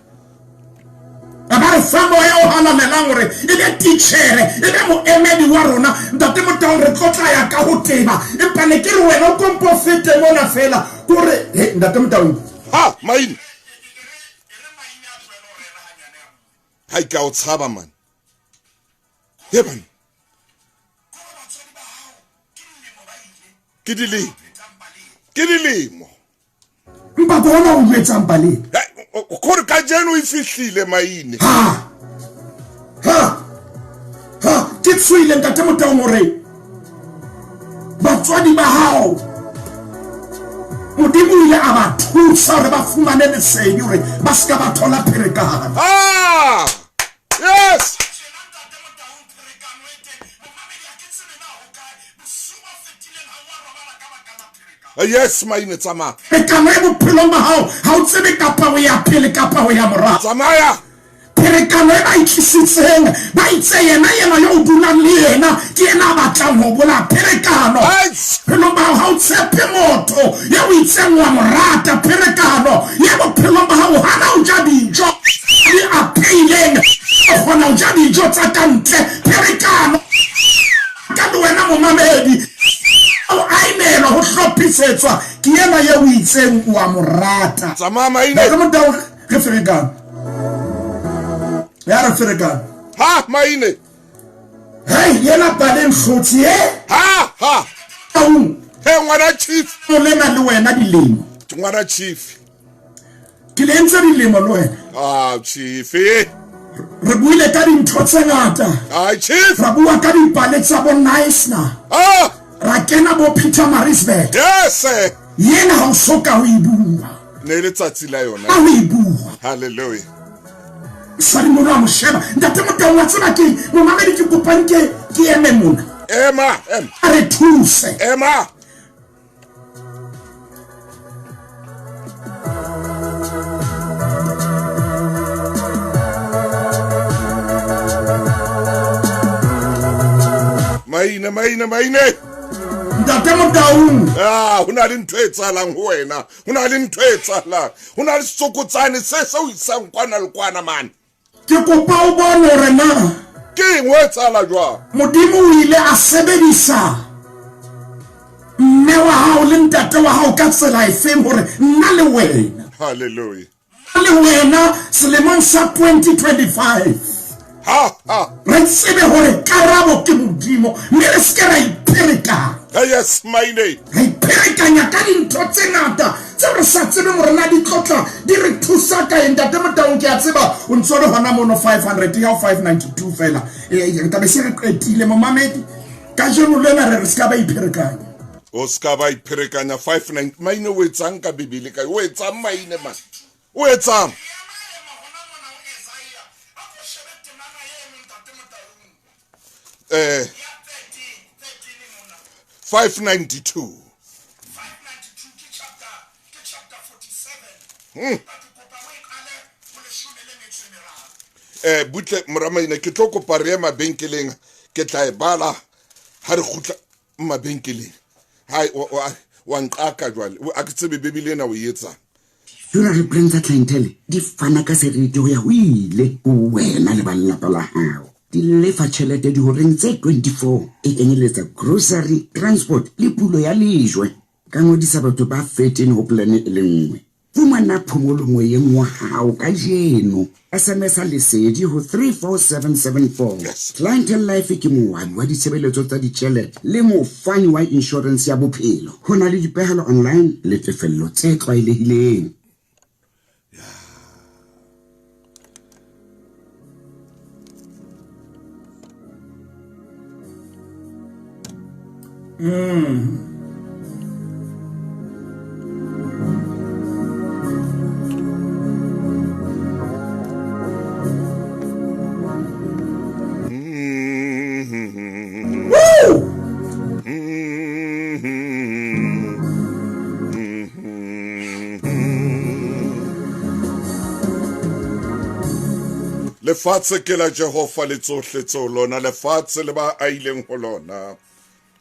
A ba re fa moya o halalelang hore e be titjhere, e be moemedi wa rona. Ntate Motaung, re tlo tla ya ka ho teba, empa ne ke re wena o kompo fete mona fela kore he Ntate Motaung. Ha, maine. Hai ka o tshaba man. He man. Ke dilemo. Ke dilemo. Mpa ke hona o jwetsang paleng. Gore kajeno e fihlile maine. Ha. Ha. Ha, ke tshoile Ntate Motaung hore batswadi ba hao Modimo o ile a ba thusa hore ba fumane lesedi hore ba se ka ba thola pherekano. Ah! Yes! Yes, maine tsamaya. Pherekano e bophelong ba hao ha o tsebe kapa o ya pele kapa o ya morao. Tsamaya. Pherekano e ba e tlisitseng ba itse yena yena yo o dulang le yena ke yena a batlang ho bolaya. Pherekano bophelong ba hao ha o tshepe motho ya o itseng wa mo rata. Pherekano ya bophelong ba hao hana o ja dijo di apeileng o kgona ho ja dijo tsa ka ntle. Pherekano ka le wena momamedi o aenelwa ho hlophisetswa ke yena ye o itseng o a mo rata. Tsamaya maine. Ntate Motaung re ferekane. Ya re ferekane. Ha maine. Hey yena paleng hlotse e. Ha ha. Taung. He ngwana chief. O lena le wena dilemo. Ngwana chief. Ke le entse dilemo le wena. Ah chief. Re buile ka dintho tse ngata. Ah chief. Ra bua ka dipale tsa bo Knysna. Ah. Ra kena bo Pietermaritzburg. Yes. Yena ha o soka o e bua. Ne le tsatsi la yona. Ha o e bua. Hallelujah. Mosadi mono a mo sheba. Ntate Motaung wa tseba ke momamedi ke kopang ke ke eme mona. Ema, ema. A re thuse. Ema. Maine, maine, maine. Ntate Motaung. Ah, ho na le ntho e etsahalang ho wena. Ho na le ntho e etsahalang. Ho na le setsokotsane se se o isang kwana le kwana mane. Ke kopa o bone hore na ke eng o etsahala jwang. Modimo o ile a sebedisa mme wa hao le ntate wa hao ka tsela efeng hore nna le wena. Hallelujah. le wena selemong sa 2025. Ha ha. Re tsebe hore karabo ke Modimo mme re se ke ra ipherekanya. Yes, my name. Re ipherekanya ka dintho tse ngata tseo re sa tsebeng hore na di tlotla di re thusa ka eng. Ntate Motaung, ke a tseba o ntse o le hona mono 500 ya 592 fela. Eh, re tla be se re qetile momamedi. Kajeno lena re re se ka ba ipherekanya. O se ka ba ipherekanya 59 maine o etsang ka Bibele ka o etsang maine man. O etsang? Eh 592. Eh butle moramaine ke tlo kopa re ye mabenkeleng ke tla e bala ha re kgutla mabenkeleng. Hai wa nqaka jwale a ke tsebe Bibele ena o e etsang. Funeral plan tsa Clientele di fana ka seriti ho ya ho ile ho wena le ba lelapa la hao. Di lefa tjhelete dihoreng tse 24, e kenyeletsa grocery, transport le pulo ya lejwe. Ka ngodisa batho ba 13 ho plan e le nngwe. Fumana phomolo moyeng wa hao kajeno. SMS-a Lesedi ho 34774. Yes. Clientele Life ke moabi wa ditshebeletso tsa ditjhelete le mofani wa inshorense ya bophelo. Ho na le dipehelo online le tefello tse tlwaelehileng. Lefatshe ke la Jehova le tsohle tseo lona, lefatshe le ba ahileng ho lona.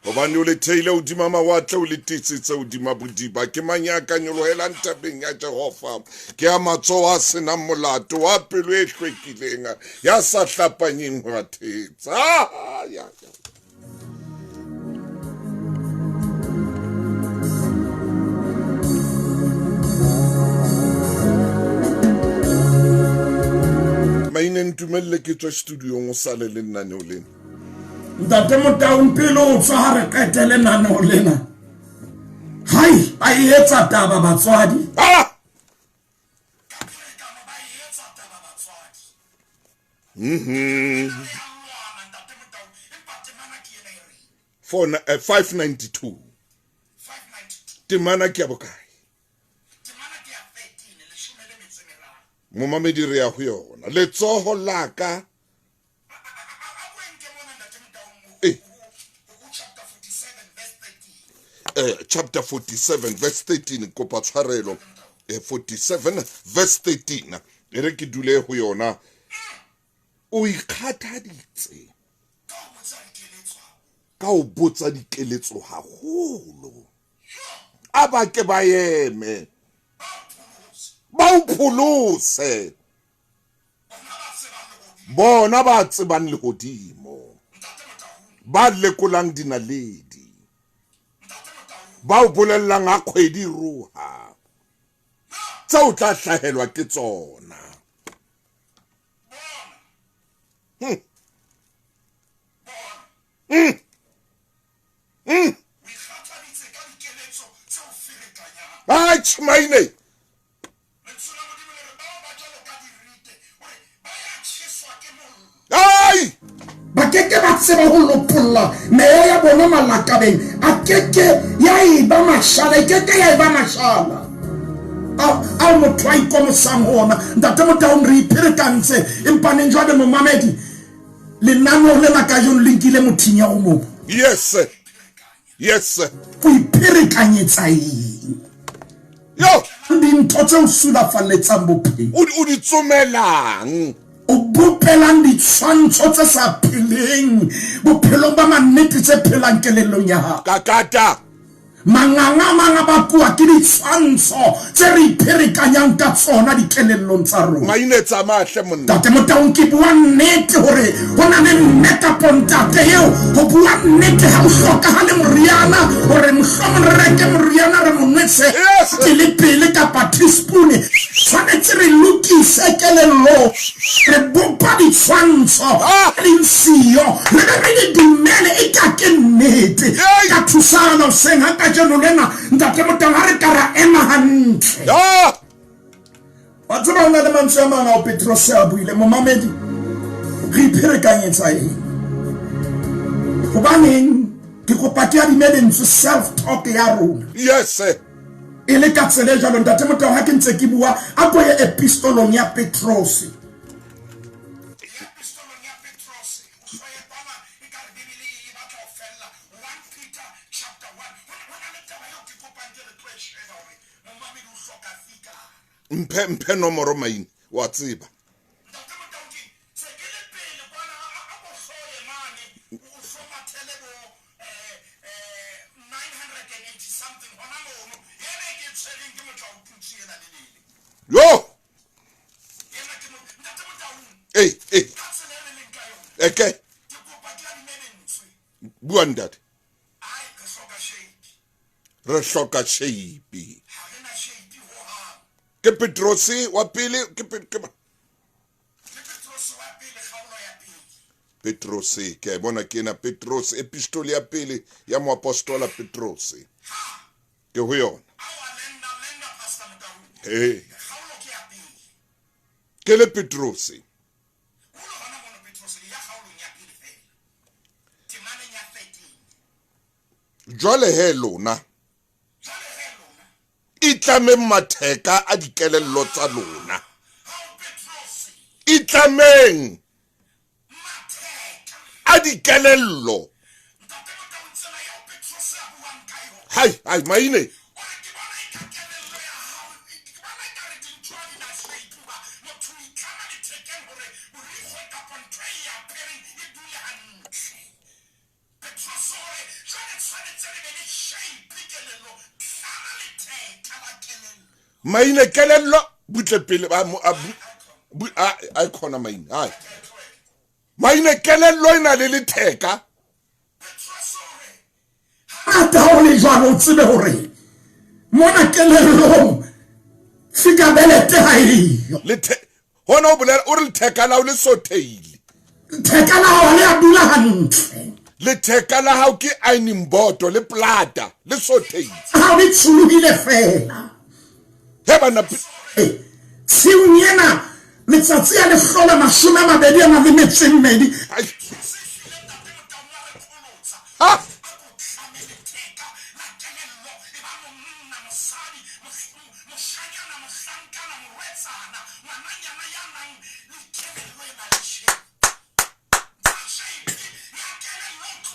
Hobane o le theile hodima mawatle, o le tiisitse hodima bodiba. Ke mang ya ka nyolohelang thabeng ya Jehova? Ke ya matsoho a senang molato, wa pelo e hlwekileng, ya sa hlapanyeng ho a thetsa. Ah, ya, ya. Maine ntumelle ke tswe studiong o sale le lenaneo lena. Ntate Motaung pele o tswa ha re qete lenaneo lena. Hai, ba e etsa taba batswadi. Ah! Four, 592. Temana ke ya bokae? Momamedi re ya ho yona. Letsoho la ka chapter 47 verse 13, kopa tshwarelo. 47 verse 13. E re ke dule ho yona. O ikgathaditse ka ho botsa dikeletso haholo. A ba ke ba eme, ba o pholose. Bona ba tsebang lehodimo, ba lekolang dinaledi, ba o bolellang ha kgwedi e roha, tseo o tla hlahelwa ke tsona. Atjhe, maine. Ai! Ba ke ke ba tseba ho lopolla meya ya bona malakabeng, a ke ke ya eba mashala, e ke ke ya eba mashala ao motho a ikomosang ho ona. Ntate Motaung, re ipherekantse, empa neng jwale momamedi, lenaneo lena kajeno le nkile mothinya o mong. Yes, sir. Yes, sir. O ipherekanyetsa eng? Yo! Dintho tse o sulafalletsang bophelo. O di tsomelang? O bopelang ditshwantsho tse sa pheleng bophelong ba mannete tse phelang kelellong ya hao. Kakata. Manganga a mang a bakoa ke ditshwantsho tse re ipherekanyang ka tsona dikelellong tsa rona. Maine tsamaya hle monna. Ntate Motaung ke bua nnete hore ho na le mme kapo ntate eo ho bua nnete ha ho hlokahale moriana hore mohlomong re reke moriana re mo nwese pele pele kapa teaspoon. Tshwanetse re lokise kelellong, re bopa ditshwantsho tse leng siyo, re be re di dumele e ka ke nnete. Ka thusana hoseng ha kajeno lena, Ntate Motang, ha re ka ra ema hantle. Wa tseba ho na le mantswe a mang ao Petrose a buile, momamedi, re ipherekanyetsa eng? Hobaneng ke kopa ke adime lentswe self talk ya rona. Yes, sir. E le ka tsela e jwalo, Ntate Motao, ha ke ntse ke bua, a ko ye epistolong ya Petrose. Mphe mphe nomoro maine wa tseba. Yo! Hey, hey. Eke. Bua ntate. Re hloka shape. Ke Petrose wa pele ke ke Petrose ke a e bona ke ena Petrose epistole ya pele ya moapostola Petrose ke ho yona ee ke le Petrose jwale he lona Itlameng matheka a dikelello tsa lona. Itlameng a dikelello. Hai, hai, maine. Petrose o re, Jwale tshwanetse re be le shape kelello, tlala letheka la kelello. Maine kelello butle pele ba mo a bu, bu a a khona maine hai maine kelello e na le letheka. Petrose o re, Hangata ha o le jwalo o tsebe hore mona kelellong fikabelete ha eyo. Lethe hona o bolela o re letheka la hao le sothehile. Letheka la hao ha le a dula hantle. Letheka la hao ke ironing board le plata le sothehile. Hao le tsholohile feela. He bana tshiung ena letsatsi a le hlola 28. Ha!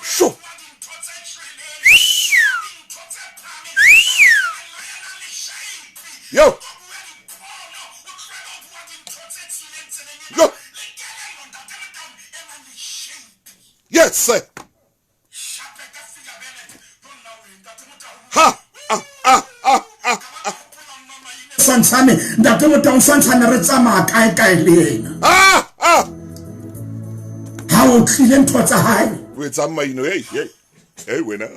Sho! Yo! Yo! Yes, sir. Ha! Ah, ah, ah, ah, ah. Santshane, ntate Motaung santshane re tsamaya kae kae le ena. Ah, ah. Ha o tlile ntho tsa hae. O etsang maino, hey, hey. Hey wena.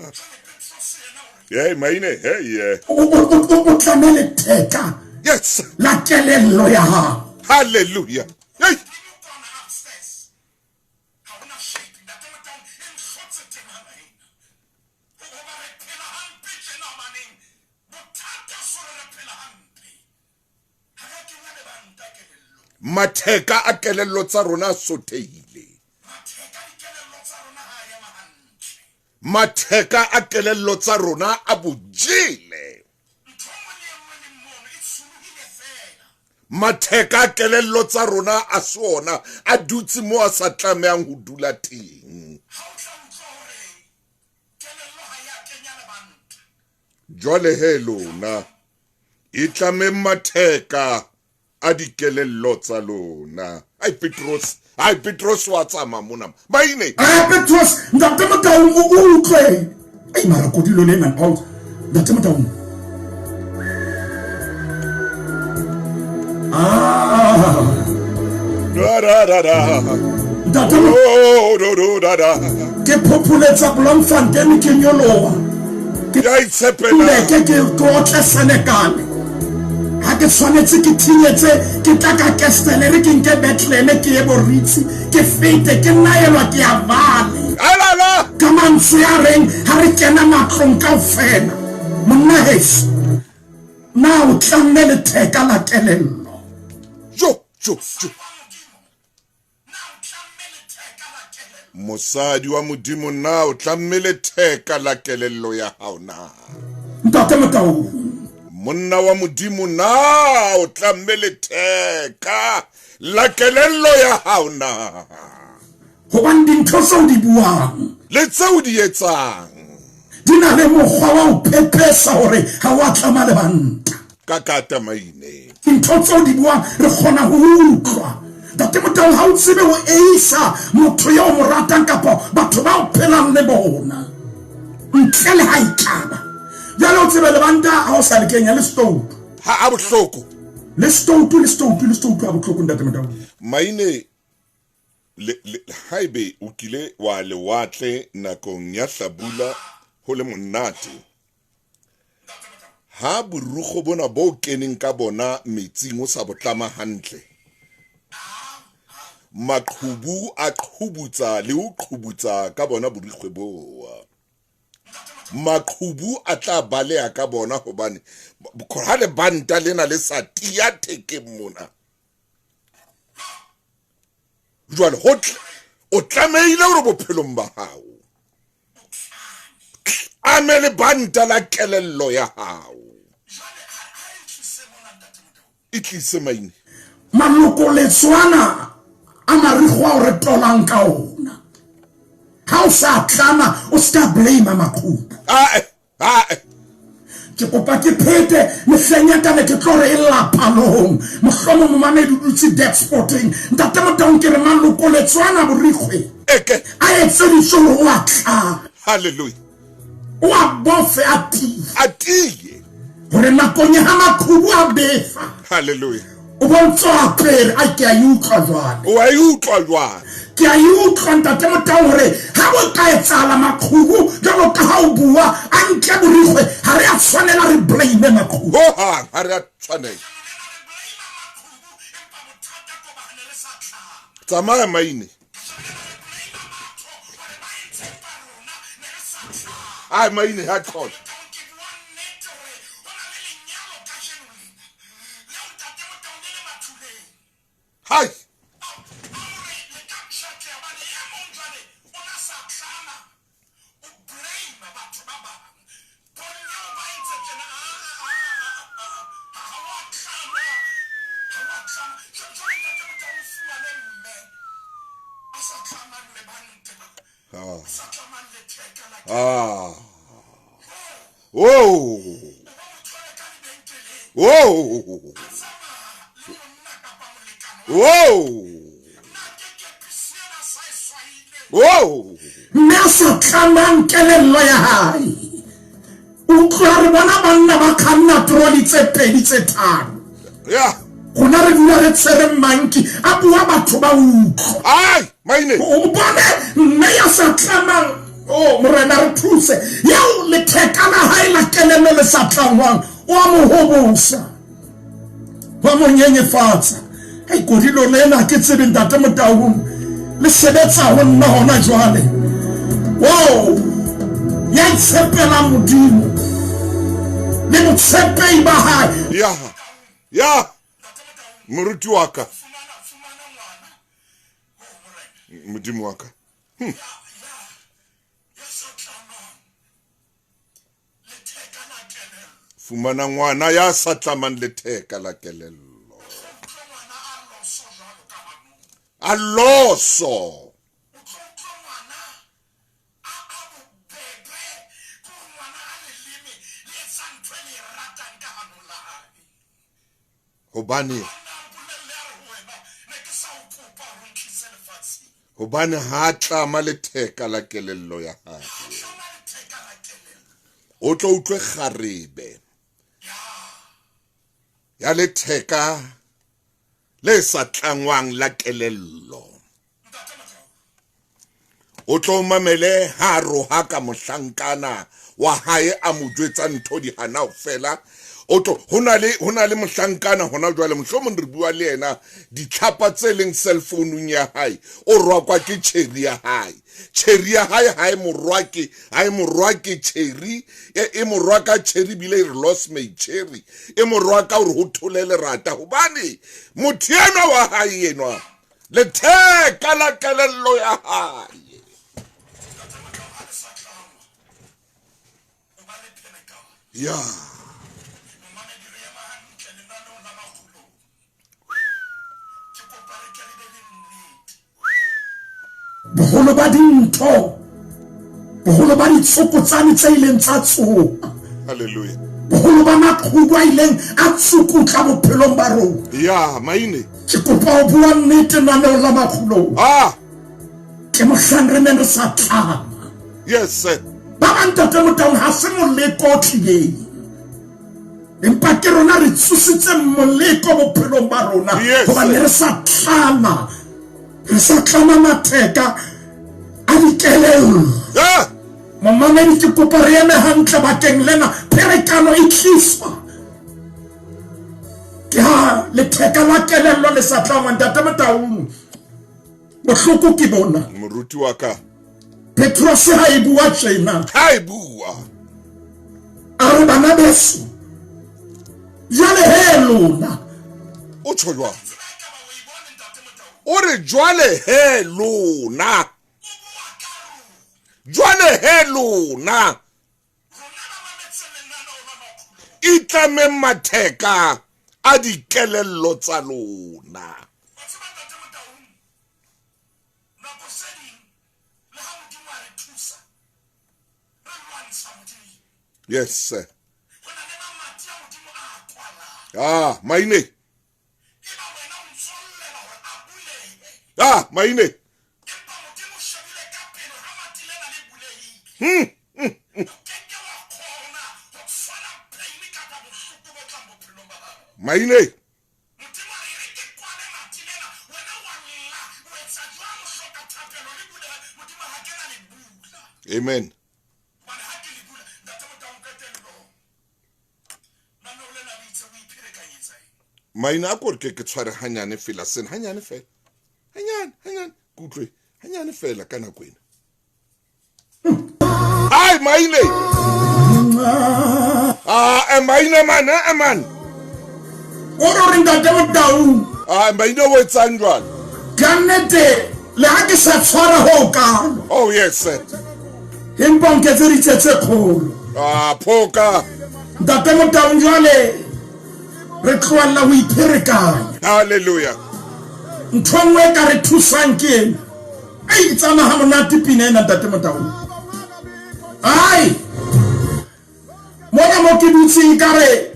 Hey maine, hey yeah. O tlame letheka. Yes. La kelello ya hao. Hallelujah. Hey. Matheka a kelello tsa rona a sothehile. Matheka a kelello tsa rona a bojele. Matheka a kelello tsa rona a se ona a dutse mo a sa tlamehang ho dula teng. Jwale he lona, itlameng matheka a dikelello tsa lona. Ai Petros, ai Petros wa tsamaya mona. Maine. Ai Petros, ntate Motaung o utlwe. Ei mara kodilo le man out. Ntate Motaung. Ah. Da da da da. Ntate Oh, do do da da. Ke phopholetsa Bloemfontein ke nyoloha. Ya itshepela. Ke ke ke otle Senekal. Ha ke tshwanetse ke thinyetse ke tla ka Kestele re ke nke Bethlehem ke ye Boritsi ke fete ke naelwa ke ya Vale. Alala. Ka mantswe a reng ha re kena matlong kaofela. Monna heso, na o tlamme letheka la kelello? Jo jo jo. Mosadi wa Modimo, na o tlamme letheka la kelello ya hao na? Ntate Motaung. Monna wa Modimo, na o tlamme letheka la kelello ya hao na? Hobane dintho tseo di buang le tseo di etsang di na le mokgwa wa ho phephesa hore ha o a tlama lebanta. Ka kata maine. Dintho tseo di buang re kgona ho utlwa. Ntate Motaung, ha o tsebe ho eisa motho eo o mo ratang kapa batho ba o phelang le bona ntle le ha e tlaba. Jwale o tsebe lebanta ha o sa le kenya le stoutu. Ha a bohloko. Le stoutu, le stoutu, le stoutu ha bohloko Ntate Motaung. Maine, le, le, haebe o kile wa lewatle nakong ya hlabula ho le monate, ha borukgo bona bo keneng ka bona metsing o sa bo tlama hantle, maqhubu a qhubutsa le ho qhubutsa ka bona borikgwe boa. Maqhubu a tla baleha ka bona hobane ha lebanta lena le sa tiya thekeng mona. Jwale ho o tlamehile hore bophelong ba hao ame lebanta la kelello ya hao. E tlise maine. Maloko letswana a marikgwe ao re tolang ka ona. Ha o sa tlama o ska blame maqhubu. Ae, ae. Ke kopa ke phete mehleng ya ka ne ke tlo re e lapalong. Mohlomong momamedi o dutse dashboarding. Ntate Motaung ke re maloko letswana borikgwe. Eke. A etseditswe hore o a tlama. Hallelujah. O a bofe a tiye. A tiye. Hore nakong ya ha maqhubu a befa. Hallelujah. O bontse o apere, ai ke a e utlwa jwale. O a e utlwa jwale. Ke a e utlwa Ntate Motaung hore ha bo ka etsahala maqhubu jwalo ka ha o bua a nke borikgwe, ha re a tshwanela re blame maqhubu. Ho hang ha re a tshwanela. Tsamaya maine. Ai maine ha qhola. Hai. Ah. Oh. Oh. Oh. Oh. Mme a sa tlamang kelello ya hae. Utlwa re bona banna ba kganna troli tse pedi tse tharo. Yeah. Rona re dula re tshwere manki a bua batho ba utlwa. Ai, maine. O bone mme ya sa tlamang, oh Morena re thuse. Eo letheka la hae la kelello le sa tlangwang, o a mo hobosa. Wa mo nyenyefatsa. Hei kodilo lena ke tsebe Ntate Motaung le sebetsa ho nna hona jwale. Wow! Ya itshepelang Modimo le botshepehi ba hae. Ya. Ya. Moruti wa ka. Modimo wa ka. Fumana ngwana ya sa tlamang letheka la kelello. A loso. Hobane hobane ha tlama letheka la kelello ya hae. O tlo utlwe kgarebe ya letheka le sa tlangwang la kelello. O tlo mamele ha a rohaka mohlankana wa hae a mo jwetsa ntho di hana ho fela. O tlo ho na le ho na le mohlankana hona jwale, mohlomong re bua le yena, ditlhapa tse leng cell phone ya hae, o rwakwa ke cherry ya hae. Cherry ya hae ha e mo rwake, ha e mo rwake cherry, e mo rwaka cherry bile e re lost my cherry. E mo rwaka hore ho thole lerata hobane motho enwa wa hae enwa letheka la kelello ya hae. Ya. Boholo ba dintho, boholo ba ditsokotsane tse ileng tsa tsoha. Hallelujah. Boholo ba maqhubu a ileng a tsukutla bophelong ba rona. Ya, maine. Ke kopa ho bua nnete naneong la makgulong. Ah. Ke mohlang re neng re sa tlama. Yes, sir. Ba bang Ntate Motaung ha se moleko o tlileng. Empa ke rona re tsositseng moleko bophelong ba rona. Yes, Hobane sir. re sa tlama. Re sa tlama matheka a dikelello. Ah! Momamedi ke kopa re eme hantle bakeng lena. Pherekano e tliswa ke ha letheka la kelello le sa tlangwa. Ntate Motaung, bohloko ke bona. Moruti wa ka. Petrose ha e bua tjena. Ha e bua. A re bana beso, jwale he lona. O tjho jwang? O re jwale he lona. Jwale he lona. Itlameng matheka a dikelello tsa lona. Yes, sir. Ah, maine. Ah, maine. Maine. Amen. Maina a kore ke tshware hanyane fela sena, hanyane fela. Hanyane, hanyane, kutlwe, hanyane fela ka nako ena. Ai, maine. Ah, maine man, man. O re ntate Motaung. Ah, maine o etsang jwale? Ka nnete le ha ke sa tshwara ho kalo. Oh yes sir. Empa o nketseditse tse kgolo. Ah, phoka. Ntate Motaung jwale re tlohella ho ipherekanya. Hallelujah. Ntho e nngwe e ka re thusang ke ena. Ei, e tsamaya ha monate pina ena Ntate Motaung. Ai. Mona mo ke dutseng ka re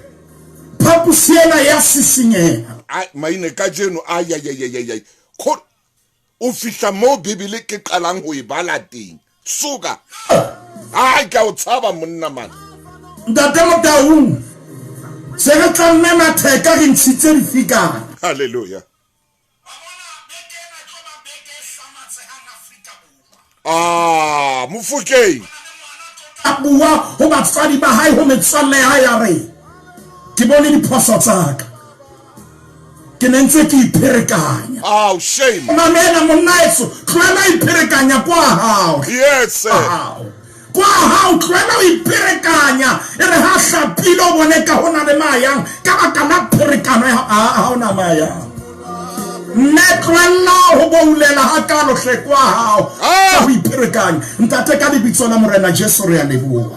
phaposi ena ya sisinyeha. Ai, maine kajeno ai ai ai ai ai. O fihla moo Bibele ke qalang ho e bala teng. Suka. Ai, ka o tshaba monna man. Ntate Motaung, se re tlamme matheka re ntshitse difikana. Hallelujah. Ah, Mofokeng. A bua ho batswadi ba hae, ho metswalle ya hae, a re ke bone diphoso tsa ka. Ke ne ntse ke ipherekanya. Oh, shame. Mamela monna etso, tlohela ho ipherekanya kwa hao. Yes, sir. Kwa hao, tlohela ho ipherekanya. E re ha hlapile o bone ka hona le mayang, ka baka la pherekano ya ha hona mayang. Mme tlohella ho boulela hakalo hle kwa hao. Ka ho ipherekanya. Ntate, ka lebitso la Morena Jesu re a leboha.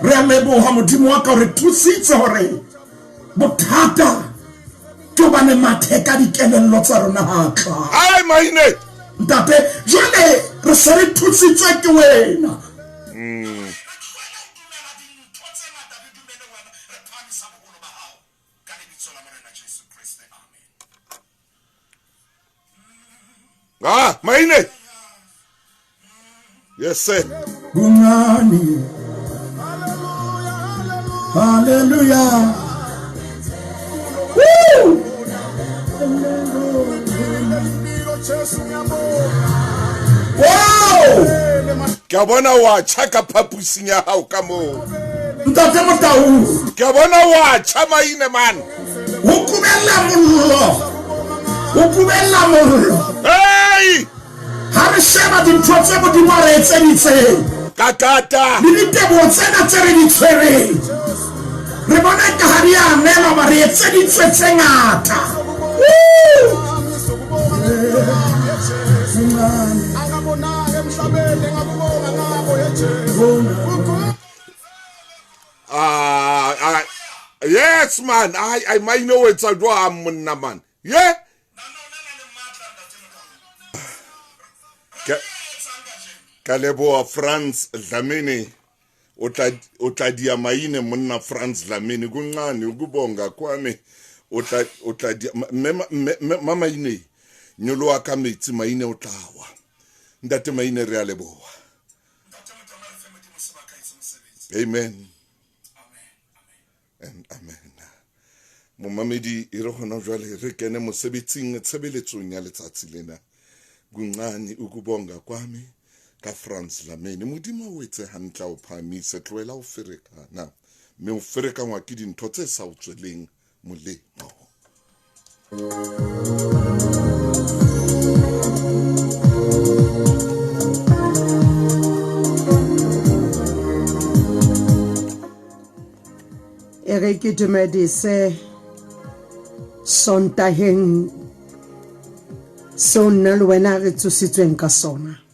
Re a leboha Modimo wa ka o re thusitse hore bothata ke hobane matheka dikelello tsa rona ha tla. Ai maine. Ntate, jwale re se re thusitswe ke wena. Ah, maine. Yes sir. Kungani? Hallelujah. Woo! Wow! Ke a bona wa tjha ka phaposing ya hao ka moo. Ntate Motau. Ke a bona wa tjha maine man. Ho kubella mollo. Ho kubella mollo. Hey! Ha re sheba dintho tse Modimo a re etseditseng. Kakata. Le diteboho tsena tse re di tshwereng. Re bona eka ha di a anelwa hoba re etseditswe tse ngata. Ah, ah, yes man, ai ai maine o etsa jwang monna man. Ye? Ka ka leboha Frans Dlamini. O tla o tla dia maine monna Frans Dlamini kuncane ukubonga kwami. O tla o tla dia mme mme mama ine nyoloha ka metsi maine o tla wa. Ntate Maine re a leboha. Amen. And amen. Momamedi e re gona jwale re kene mosebetsing tshebeletsong ya letsatsi lena. Kuncane ukubonga kwami ka Frans Dlamini. Modimo o etse hantle o phahamise, tlohela ho ferekana mme o ferekangwa ke dintho tse sa o tsweleng molemo. E re ke dumedise Sontaheng seo nna le wena re tsositsweng ka sona.